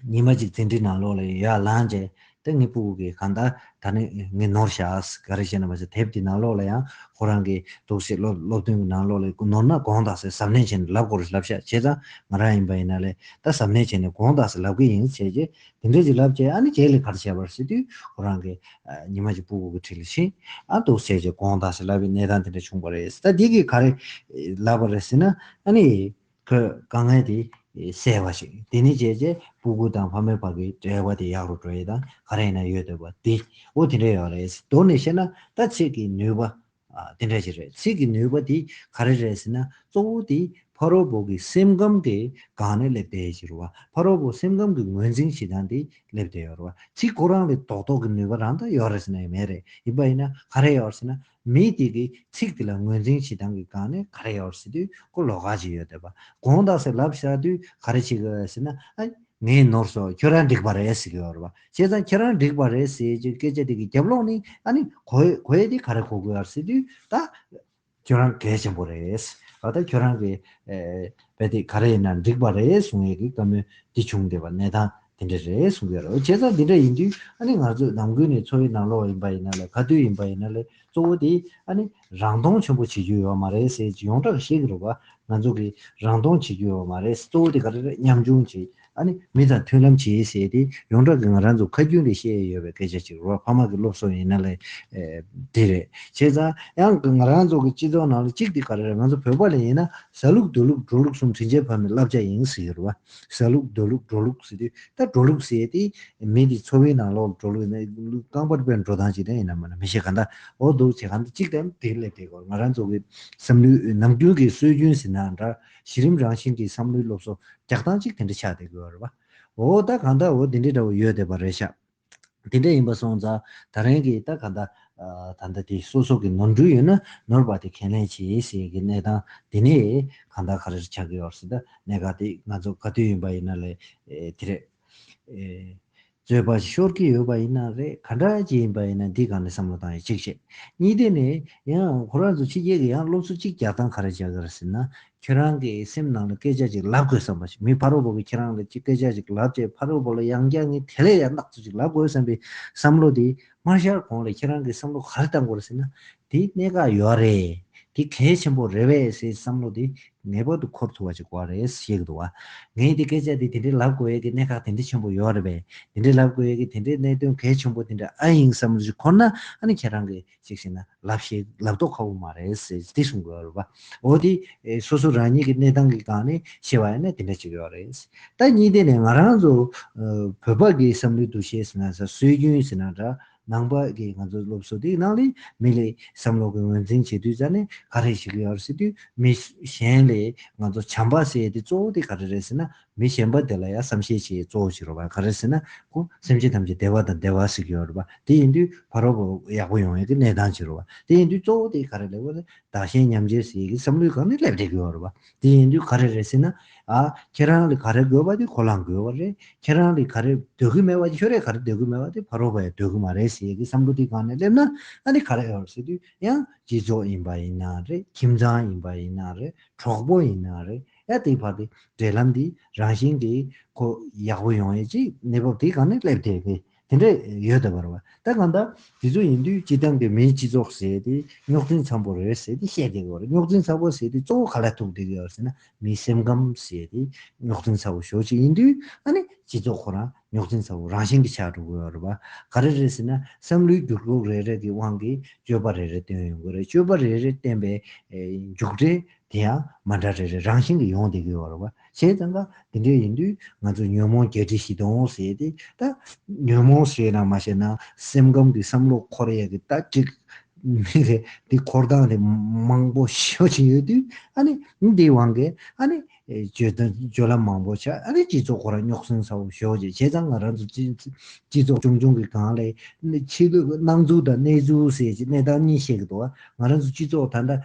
ཉི་མ་གཅིག་འཛིན་གྲྭའི་ནང་ལོགས་ལ་ཡར་ལངས་རྗེས་དེ་ངའི་སྤུ་གུ་གིས་གང་ལྟར་ད་ནི་ངས་ནོར་བཞག་ག་རེ་བྱས་ན་མ་ཟད་དེབ་དེ་ནང་ལོགས་ལ་ཡང་ཁོ་རང་གིས་འདུག་སེ་སློབ་སློབ་སྟོན་གྱི་ནང་ལོགས་ལ་ནོར་ན་དགོངས་དག་ཟེར་གཟབ་ནན་བྱས་ནས་ལབ་དགོས་རེད་ལབ་ཤག་བྱས་ཙང་ང་རང་ཡིན་པ་ཡིན་ན་ལས་ད་གཟབ་ནན་བྱས་ནས་དགོངས་དག་ཟེར་ལབ་གི་ཡིན་བྱས་རྗེས་དེ་འདྲ་ཅིག་ལབ་རྗེས་ཨ་ནི་རྗེས་ལ་ག་རེ་བྱས་པ་རེད་ཟེར་དུས་ཁོ་རང་གིས་ཨ་ཉི་མ་གཅིག་སྤུ་གུ་གི་འཁྲིས་ལ་ཕྱིན་ཨ་འདུག་སེ་བྱས་དགོངས་དག་ཟེར་ལབ་པའི་གནས་སྟངས་དེ་འདྲ་བྱུང་བ་རེད། ད་འདི་གིས་ག་རེ་ལབ་པ་རེད་ཟེར་ན་ཨ་ནི། ཁོས་དཀའ་ངལ་དེ་སེལ་བ་ཞིག་དེ་ནས་བྱས་རྗེས་སྤུ་གུ་དང་ཕ་མའི་བར་གྱི་འབྲེལ་བ་དེ་ཡག་རུ་འགྲོ་ཡས་དང་ག་རེ་ཡིན་ན་ཡོད་འདོད་པ་དེ་འོ་དེ་འདྲ་ཡོད་རེད། མདོར་ནས་བཤད་ན་ད་ཚིག་གི་ནུས་པ་ཨ་དེ་འདྲ་ཞིག་རེད། ཚིག་གི་ནུས་པ་དེ་ག་རེ་རེད་ཟེར་ན་གཙོ་བོ་དེ་ཕ་རོལ་པོ་གི་སེམས་ཁམས་ཀྱི་སྒང་ནས་སླེབས་བསྡད་ཡས་ཞིག་རེད་བ། ཕ་རོལ་པོ་སེམས་ཁམས་ཀྱི་ངོས་འཛིན་བྱེད་སྟངས་དེ་སླེབས་བསྡད་ཡོད་རེད་བ། ཚིག་ཁོ་རང་ལ་རྡོག་རྡོག་གི་ནུས་པ་རང་ད་ཡོད་རེད་ཟེར་ན་ཡང་མེད་རེད། ཡིན་པ་ཡིན་ན་ག་རེ་ཡོད་རེད་ཟེར་ན། མི་དེ་གིས་ཚིག་དེ་ལ་ངོས་འཛིན་བྱེད་སྟངས་ཀྱི་སྒང་ནས་ག་རེ་ཡོད་ཟེར་དུས་ཁོ་ལོགས་ཀ་ཅིག་ཡོད་བསྡད་པ། དགོངས་དག་ཟེར་ལབ་བཞག་དུས་ག་རེ་བྱེད་ཀྱི་ཡོད་ཟེར་ན་ཨ་ངས་ནོར་སོང་ཁྱོད་རང་འགྲིག་པ་རེད་ཟེར་གྱི་ཡོད་རེད་པ། བྱས་ཙང་ཁྱོད་རང་འགྲིག་པ་རེད་ཟེར་གྱི་སྐད་ཆ་དེ་གི་རྒྱབ་ལོགས་ནས་ཨ་ནི་གོ་གོ་ཡས་དེ་ག་རེ་གོ་དགོས་ཡོད་ཟེར་དུས་ད་ཁྱོད་རང་གལ་ཆེན་པོ་རེད། ཨ་ད་ཁྱོད་རང་གི་ཨེ་བས་དེ་ག་རེ་ཡིན་ན་འགྲིག་པ་རེད་གསུང་ཡས་ཀྱི་བཀའ་མོལ་འདི་བྱུང་བསྡད་པ་གནས་སྟངས། དེ་འདྲ་རེད་གསུང་གི་ཡོད་རེད། བྱས་ཙང་འདི་འདྲ་ཡིན་དུས་ཨ་ནི་ང་ཚོས་ནམ་རྒྱུན་ནས་འཚོ་བའི་ནང་ལོགས་ཡིན་པ་ཡིན་ན་ལས་ག་དུས་ཡིན་པ་ཡིན་ན་ལས་གཙོ་བོ་དེ་ཨ་ནི་རང་མཐོང་ཆེན་པོ་བྱེད་རྒྱུ་ཡོད་མ་རེད་ཟེར་གྱི་ཡོངས་གྲགས་ཤིག་རེད་བ། ང་ཚོ་གིས་རང་མཐོང་བྱེད་རྒྱུ་ཡོད་མ་རེད། གཙོ་བོ་དེ་ག་རེ་རེད། ཉམ་ཆུང་བྱེད་ཨ་ནི་མི་དང་མཐུན་ལམ་བྱེད་ཟེར་དེ་ཡོངས་གྲགས་ཀྱི་ང་རང་ཚོ་ཁ་རྒྱུན་ལས་བཤད་ཡོད་པའི་སྐད་ཆ་ཅིག་རེད་བ། ཕ་མ་གི་སློབ་གསོ་ཡིན་ན་ལས་དེ་རེད། བྱས་ཙང་ཡང་ང་རང་ཚོ་གི་སྤྱི་ཚོགས་ནང་ལ་གཅིག་དེ་ག་རེ་རེད། ང་ཚོ་བོད་པ་ལ་ཡིན་ན་ཟ་ལུགས་འདོད་ལུགས་འགྲོ་ལུགས་གསུམ་དྲིན་ཅན་ཕ་མའི་བསླབ་བྱ་ཡིན་ཟེར་གྱི་རེད་བ། ཟ་ལུགས་འདོད་ལུགས་འགྲོ་ལུགས་ཟེར་དུས་ད་འགྲོ་ལུགས་ཟེར་དེ་མི་དེ་འཚོ་བའི་ནང་ལོགས་འགྲོ་ལུགས་ཡིན་ན་ལུགས་རྐང་པར་དཔེ་འགྲོ་སྟངས་ཅིག་དེ་ཡིན་ན་མིན་ན་མི་ཤེས། ག་འདྲ་འོ་འདུག་བྱས་ག་འདྲ་གཅིག་དང་དེ་སླེབས་དེ་གོ་ང་རང་ཚོ་གི་བསམ་བློའི་ནམ་རྒྱུན་གྱི་སྲོལ་རྒྱུན་ཟེར་ན་འདྲ་གཞི་རིམ་རང་བཞིན་གྱི་བསམ་བློའི་སློབ་གསོ་རྒྱག་སྟངས་ཅིག་དེ་འདྲ་ཆགས་བསྡད་ཀྱི་ཡོད་རེད་བ། འོ་ད་ག་འདྲ་འོ་དེ་འདྲ་འདྲ་བོ་ཡོད་བསྡད་པ་རེད་ཤག་དེ་འདྲ་ཡིན་པ་སོང་ཙང་ད་རིང་གི་ད་ག་འདྲ་ཨ་ད་ལྟ་དེ་སོ་སོ་གི་ནོར་འཁྲུལ་ཡོད་ན་ནོར་བ་དེ་ཁས་ལེན་བྱེད་ཟེར་གི་གནས་སྟངས་དེ་ནས་ག་འདྲ་ག་རེ་ཆགས་ཀྱི་ཡོད་ཟེར། ད་གནད་འགག་དེ་ང་ཚོ་ག་དུས་ཡིན་པ་ཡིན་ན་ལས་ཨེ་དེ་རེད། ཨེ་རྩོད་པ་ཤོར་གྱི་ཡོད་པ་ཡིན་ན་རེད། ག་འདྲ་ཅིག་ཡིན་པ་ཡིན་ན་འདི་སྒང་ནས་བསམ་བློ་བཏང་ཡས་གཅིག་བྱས། གཉིས་དེ་ནས་ཡང་ཁོ་རང་ཚོ་ཕྱི་རྒྱལ་གྱི་ཡང་སློབ་གསོ་གཅིག་རྒྱག་སྟངས་ག་རེ་བྱ་གི་རེད་ཟེར་ན། ཁྱེད་རང་གི་སེམས་ནང་ལ་སྐད་ཆ་ཅིག་ལབ་དགོས་བསམ་པ་ཞིག་མི་ཕ་རོལ་པོ་གིས་ཁྱེད་རང་ལ་ཅིག་སྐད་ཆ་ཅིག་ལབ་བྱས་ཕ་རོལ་པོ་ལ་ཡང་བསྐྱར་ངས་དེ་ལས་ཡང་རྣག་ཚོ་ཅིག་ལབ་དགོས་བསམ་པའི་བསམ་བློ་དེ་མ་ཤར་གོང་ལ་ཁྱེད་རང་གིས་བསམ་བློ་ག་རེ་བཏང་དགོས་རེད་ཟེར་ན། དེ་གནད་འགག་ཡོད་རེད། དེ་གལ་ཆེན་པོ་རེད་པས་ཟེར་བསམ་བློ་དེ་ངེས་པར་དུ་འཁོར་ཐུབ་པ་ཅིག་དགོས་རེད་ཞེས་འདུག་བ། ངས་དེ་སྐད་ཆ་དེ་དེ་འདྲའི་ལབ་དགོས་ཡས་ཀྱི་གནད་འགག་དེ་འདྲ་ཆེན་པོ་ཡོད་རེད་པས། དེ་འདྲའི་ལབ་དགོས་ཡས་ཀྱི་དེ་འདྲའི་གནད་དོན་གལ་ཆེན་པོ་དེ་འདྲ་ཨ་ཡིན་བསམ་བློ་ཅིག་འཁོར་ན་ཨ་ནི་ཁྱེད་རང་གིས་ཅིག་བྱས་ན། ལབ་ཤེས་ལབ་མདོག་ཁ་པོ་མ་རེད་ཟེར་འདི་གསུང་དགོས་རེད་པ། འོ་དེ་ཨེ་སོ་སོ་རང་ཉིད་ཀྱི་གནས་སྟངས་ཀྱི་སྒང་ནས་བཤད་པ་ཡིན་ན་དེ་འདྲ་ཅིག་ཡོད་རེད། ད་གཉིས་དེ་ནས་ང་རང་ཚོ་ཨ་བོད་པ་གི་བསམ་བློའི་འདུ་ཤེས་ཟེར་ན་ས་སྲོལ་རྒྱུན་ཟེར་ན་འདྲ་ནང་པ་གི་ང་ཚོ་སློབ་གསོ་དེའི་ནང་ལས་མི་ལ་བསམ་བློ་གི་ངོས་འཛིན་བྱེད་དུས་ཙ་ནས་ག་རེ་ཞིག་ཡོད་རེད་ཟེར་དུས་མི་གཞན་ལས་ང་ཚོ་བྱམས་པ་ཟེར་ཡས་དེ་གཙོ་བོ་དེ་ག་རེ་རེད་ཟེར་ན། མི་གཞན་པ་དེ་ལ་ཡང་བསམ་ཤེས་བྱེད་གཙོ་བོ་ཞིག་རེད་བ། ག་རེ་ཟེར་ན་ཁོ་སེམས་ཅན་ཐམས་ཅད་བདེ་བ་དང་བདེ་བ་ཟེར་གྱི་ཡོད་རེད་བ། དེ་ཡིན་དུས་ཕ་རོལ་པོ་ཡག་པོ་ཡོང་ཡས་ཀྱི་གནས་སྟངས་ཅིག་རེད་བ། དེ་ཡིན་དུས་གཙོ་བོ་དེ་ག་རེ་ལབ་པ་ན་བདག་གཞན་མཉམ་བརྗེ་ཟེར་ཡས་ཀྱི་བསམ་བློའི་སྒང་ནས་སླེབས་བསྡད་ཀྱི་ཡོད་རེད་བ། དེ་ཡིན་དུས་ག་རེ་རེད་ཟེར་ན། ཨ་ཁྱེད་རང་ལ་ག་རེ་དགོས་པ་དེ་ཁོ་རང་དགོས་པ་རེད། ཁྱེད་རང་ལ་ག་རེ་འདོད་ཀྱི་མེད་པ་དེ་ཁྱོད་རས་ག་རེ་འདོད་ཀྱི་མེད་པ་དེ་ཕ་རོལ་པོ་ཡང་འདོད་ཀྱི་མ་རེད་ཟེར་ཡས་ཀྱི་བསམ་བློ་དེ་སྒང་ནས་སླེབས་ན་ཨ་ནི་ག་རེ་ཡོད་རེད་ཟེར་དུས་ཡང་སྤྱི་ཚོགས་ཡིན་པ་ཡིན་ན་རེད། ཁྱིམ་ཚང་ཡིན་པ་ཡིན་ན་རེད། གྲོགས་པོ་ཡིན་ན་རེད། ཡ་དེའི་བར་དེ་འབྲེལ་ལམ་འདི་རང་བཞིན་གྱིས་ཁོ་ཡག་པོ་ཡོང་ཡས་ཅིག་གནས་བབ་དེའི་སྒང་ནས་སླེབས་བསྡད་གི་དེ་འདྲ་ཡོད་བསྡད་པ་རེད་བ། ད་གང་ལྟར་དེ་ཚོ་ཡིན་དུས་སྤྱི་བཏང་གི་མིའི་སྤྱི་ཚོགས་ཟེར་དེ་རྙོག་འཛིང་ཚ་པོ་རེད་ཟེར་དེ་བཤད་བསྡད་ཀྱི་ཡོད་རེད། རྙོག་འཛིང་ཚ་པོ་ཟེར་དེ་གཙོ་བོ་ག་ལ་ཐུག་བསྡད་ཀྱི་ཡོད་རེད་ཟེར་ན་མིའི་སེམས་ཁམས་ཟེར་དེ་རྙོག་འཛིང་ཚ་པོ་ཞེ་པོ་ཅིག་ཡིན་དུས་ཨ་ནི་སྤྱི་ཚོགས་ཁོ་རང་རྙོག་འཛིང་ཚ་པོ་རང་བཞིན་གྱིས་ཆགས་འགྲོ་གི་ཡོད་རེད་བ། ག་རེ་རེད་ཟེར་ན་བསམ་བློའི་འགྱུར་ལྡོག་རེ་རེ་གི་དབང་གིས་སྤྱོད་པ་རེ་རེ་སྟོན་ཡོང་གི་རེད། སྤྱོད་པ་རེ་རེ་བསྟན་པའི་ཨེ་མཇུག་འབྲས་དེ་ཡང་མ་འདྲ་རེ་རེ་རང་བཞིན་གྱིས་ཡོང་བསྡད་ཀྱི་ཡོད་རེད་བ། བྱས་ཙང་ཀ་དེ་འདྲ་ཡིན་དུས་ང་ཚོ་ཉོན་མོངས་བརྒྱད་ཁྲི་བཞི་སྟོང་ཟེར་ཏེ་ད་ཉོན་མོངས་ཟེར་ན་མ་བཤད་ན་སེམས་ཁམས་ཀྱི་བསམ་བློ་འཁོར་ཡས་ཀྱི་ད་ཅིག་མི་རེ་འདི་འཁོར་སྟངས་དེ་མང་པོ་ཞེ་པོ་ཅིག་ཡོད་དུས་ཨ་ནི་འདིའི་དབང་གིས་ཨ་ནི་ཨེ་བརྗོད་དོན་བརྗོད་ལམ་མང་པོ་ཆགས། ཨ་ནི་སྤྱི་ཚོགས་ཁོ་རང་རྙོག་འཛིང་ཚ་པོ་ཞེ་པོ་ཅིག་བྱས་ཙང་ང་རང་ཚོ་སྤྱི་སྤྱི་ཚོགས་ཆུང་ཆུང་གི་སྒང་ལ་ཕྱི་ལོགས་སྣང་ཚུལ་དང་གནས་ཚུལ་ཟེར་གྱི་གནས་སྟངས་གཉིས་བཤད་ཀྱི་འདུག་ང་རང་ཚོ་སྤྱི་ཚོགས་ད་ལྟ་ཨ་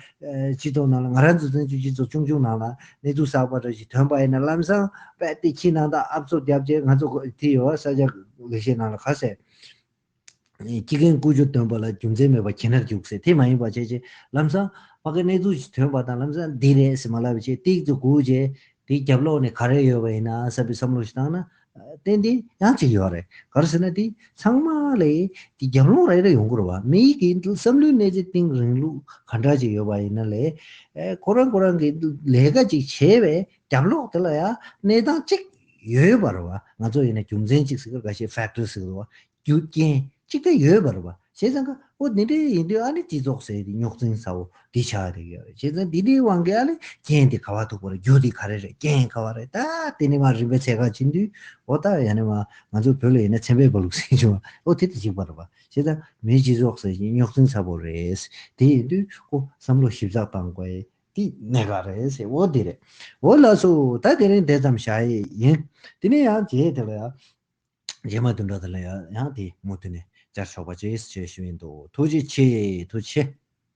སྤྱི་ཚོགས་ནང་ལ་ང་རང་ཚོ་བཙན་བྱོལ་སྤྱི་ཚོགས་ཆུང་ཆུང་ནང་ལ་གནས་ཚུལ་གསར་པ་འདྲ་ཞིག་ཐོན་པ་ཡིན་ན་ལམ་སང་དཔེ་དེ་ཁྱི་ནང་དང་ཨབ་སོ་རྒྱབ་བྱས་ང་ཚོ་དེ་ཡོད་ས་ཆ་ལེགས་བཤད་ནང་ལ་ག་ཟེར། སྐྱེ་རྒན་ཀུ་ཅོ་སྟོན་པ་ལ་རྒྱུ་མཚན་མེད་པར་གྱེན་ནར་རྒྱུགས་ཟེར་དེ་མ་ཡིན་པ་བྱས་རྗེས་ལམ་སང་ཕ་གི་གནས་ཚུལ་ཞིག་ཐོན་པ་དང་ལམ་སང་འདི་རེད་ཟེར་མ་ལབ་བྱས་ཏིག་ཙམ་སྒུག་རྗེས་དེའི་རྒྱབ་ལོགས་ནས་ག་རེ་ཡོད་པ་ཡིན་ན་བསམ་པའི་བསམ་བློ་ཞིག་བཏང་ན་ཏན་ཏན་ཡང་ཅིག་ཡོད་རེད། ག་རེ་ཟེར་ན་དེ་ཚང་མ་ལས་དེ་རྒྱབ་ལོགས་རེ་རེ་ཡོང་གི་རེད་བ། མི་གི་བསམ་བློའི་གནས་ཚད་གཏིང་རིང་ལུགས་ག་འདྲ་ཅིག་ཡོད་པ་ཡིན་ན་ལས་ཨེ་ཁོ་རང་ཁོ་རང་གི་ལས་ཀ་ཅིག་བྱས་པའི་རྒྱབ་ལོགས་དེ་ལ་ཡང་གནས་སྟངས་གཅིག་ཡོད་པ་རེད་བ། ང་ཚོ་ཡིན་ན་རྒྱུ་མཚན་གཅིག་ཟེར་གི་རེད། ཁ་ཤས་ཕེག་ཊར་ཟེར་གི་རེད་བ། རྒྱུ་རྐྱེན་གཅིག་ད་ཡོད་པ་རེད་བ། བྱས་ཙང་ཀ་ཨོ་འདི་འདྲའི་ཡིན་དུས་ཨ་ནི་སྤྱི་ཚོགས་ཟེར་དེ་རྙོག་འཛིང་ཚ་པོ་འདི་ཆགས་བསྡད་ཀྱི་ཡོད་རེད། བྱས་ཙང་འདི་འདྲའི་དབང་གིས་ཨ་ནི་རྐྱེན་དེ་ག་བ་ཐུག་པ་རེད། རྒྱུ་དེ་ག་རེ་རེད། རྐྱེན་ག་བ་རེད། ད་དེ་ནི་མ་རིམ་པས་ཚད་ཁ་ཕྱིན་དུས་ཨོ་ད་ཡ་ནི་མ་ང་ཚོ་བོད་ལ་ཡིན་ན་ཚན་པའི་བ་ལུག་ཟེར་བྱུང་བ་ཨོ་དེ་དེ་གཅིག་པ་རེད་བ། བྱས་ཙང་མིའི་སྤྱི་ཚོགས་ཟེར་བཞིན་རྙོག་འཛིང་ཚ་པོ་རེད། དེ་ཡིན་དུས་ཁོ་བསམ་བློ་ཞིབ་ཚགས་བཏང་དགོས་དེ་གནད་འགག་རེད་ཟེར་ཨོ་དེ་རེད། ཨོ་ལགས་སོ། ད་དེ་རིང་དེ་ཙམ་བཞག་ཡས་ཡིན། དེ་ནས་ཡང་རྗེས་དེ་ལ་ཡང་རྗེས་མ་བདུན་ཕྲག་དེ་ལ་ཡང་ཡང་དེ་མུ་མཐུད་ནས་བཅར་ཆོག་པ་བྱེད་ཞེས་ཞུ་ཡིན་འདུག་ཐུགས་རྗེ་ཆེ། ཐུགས་རྗེ་ཆེ།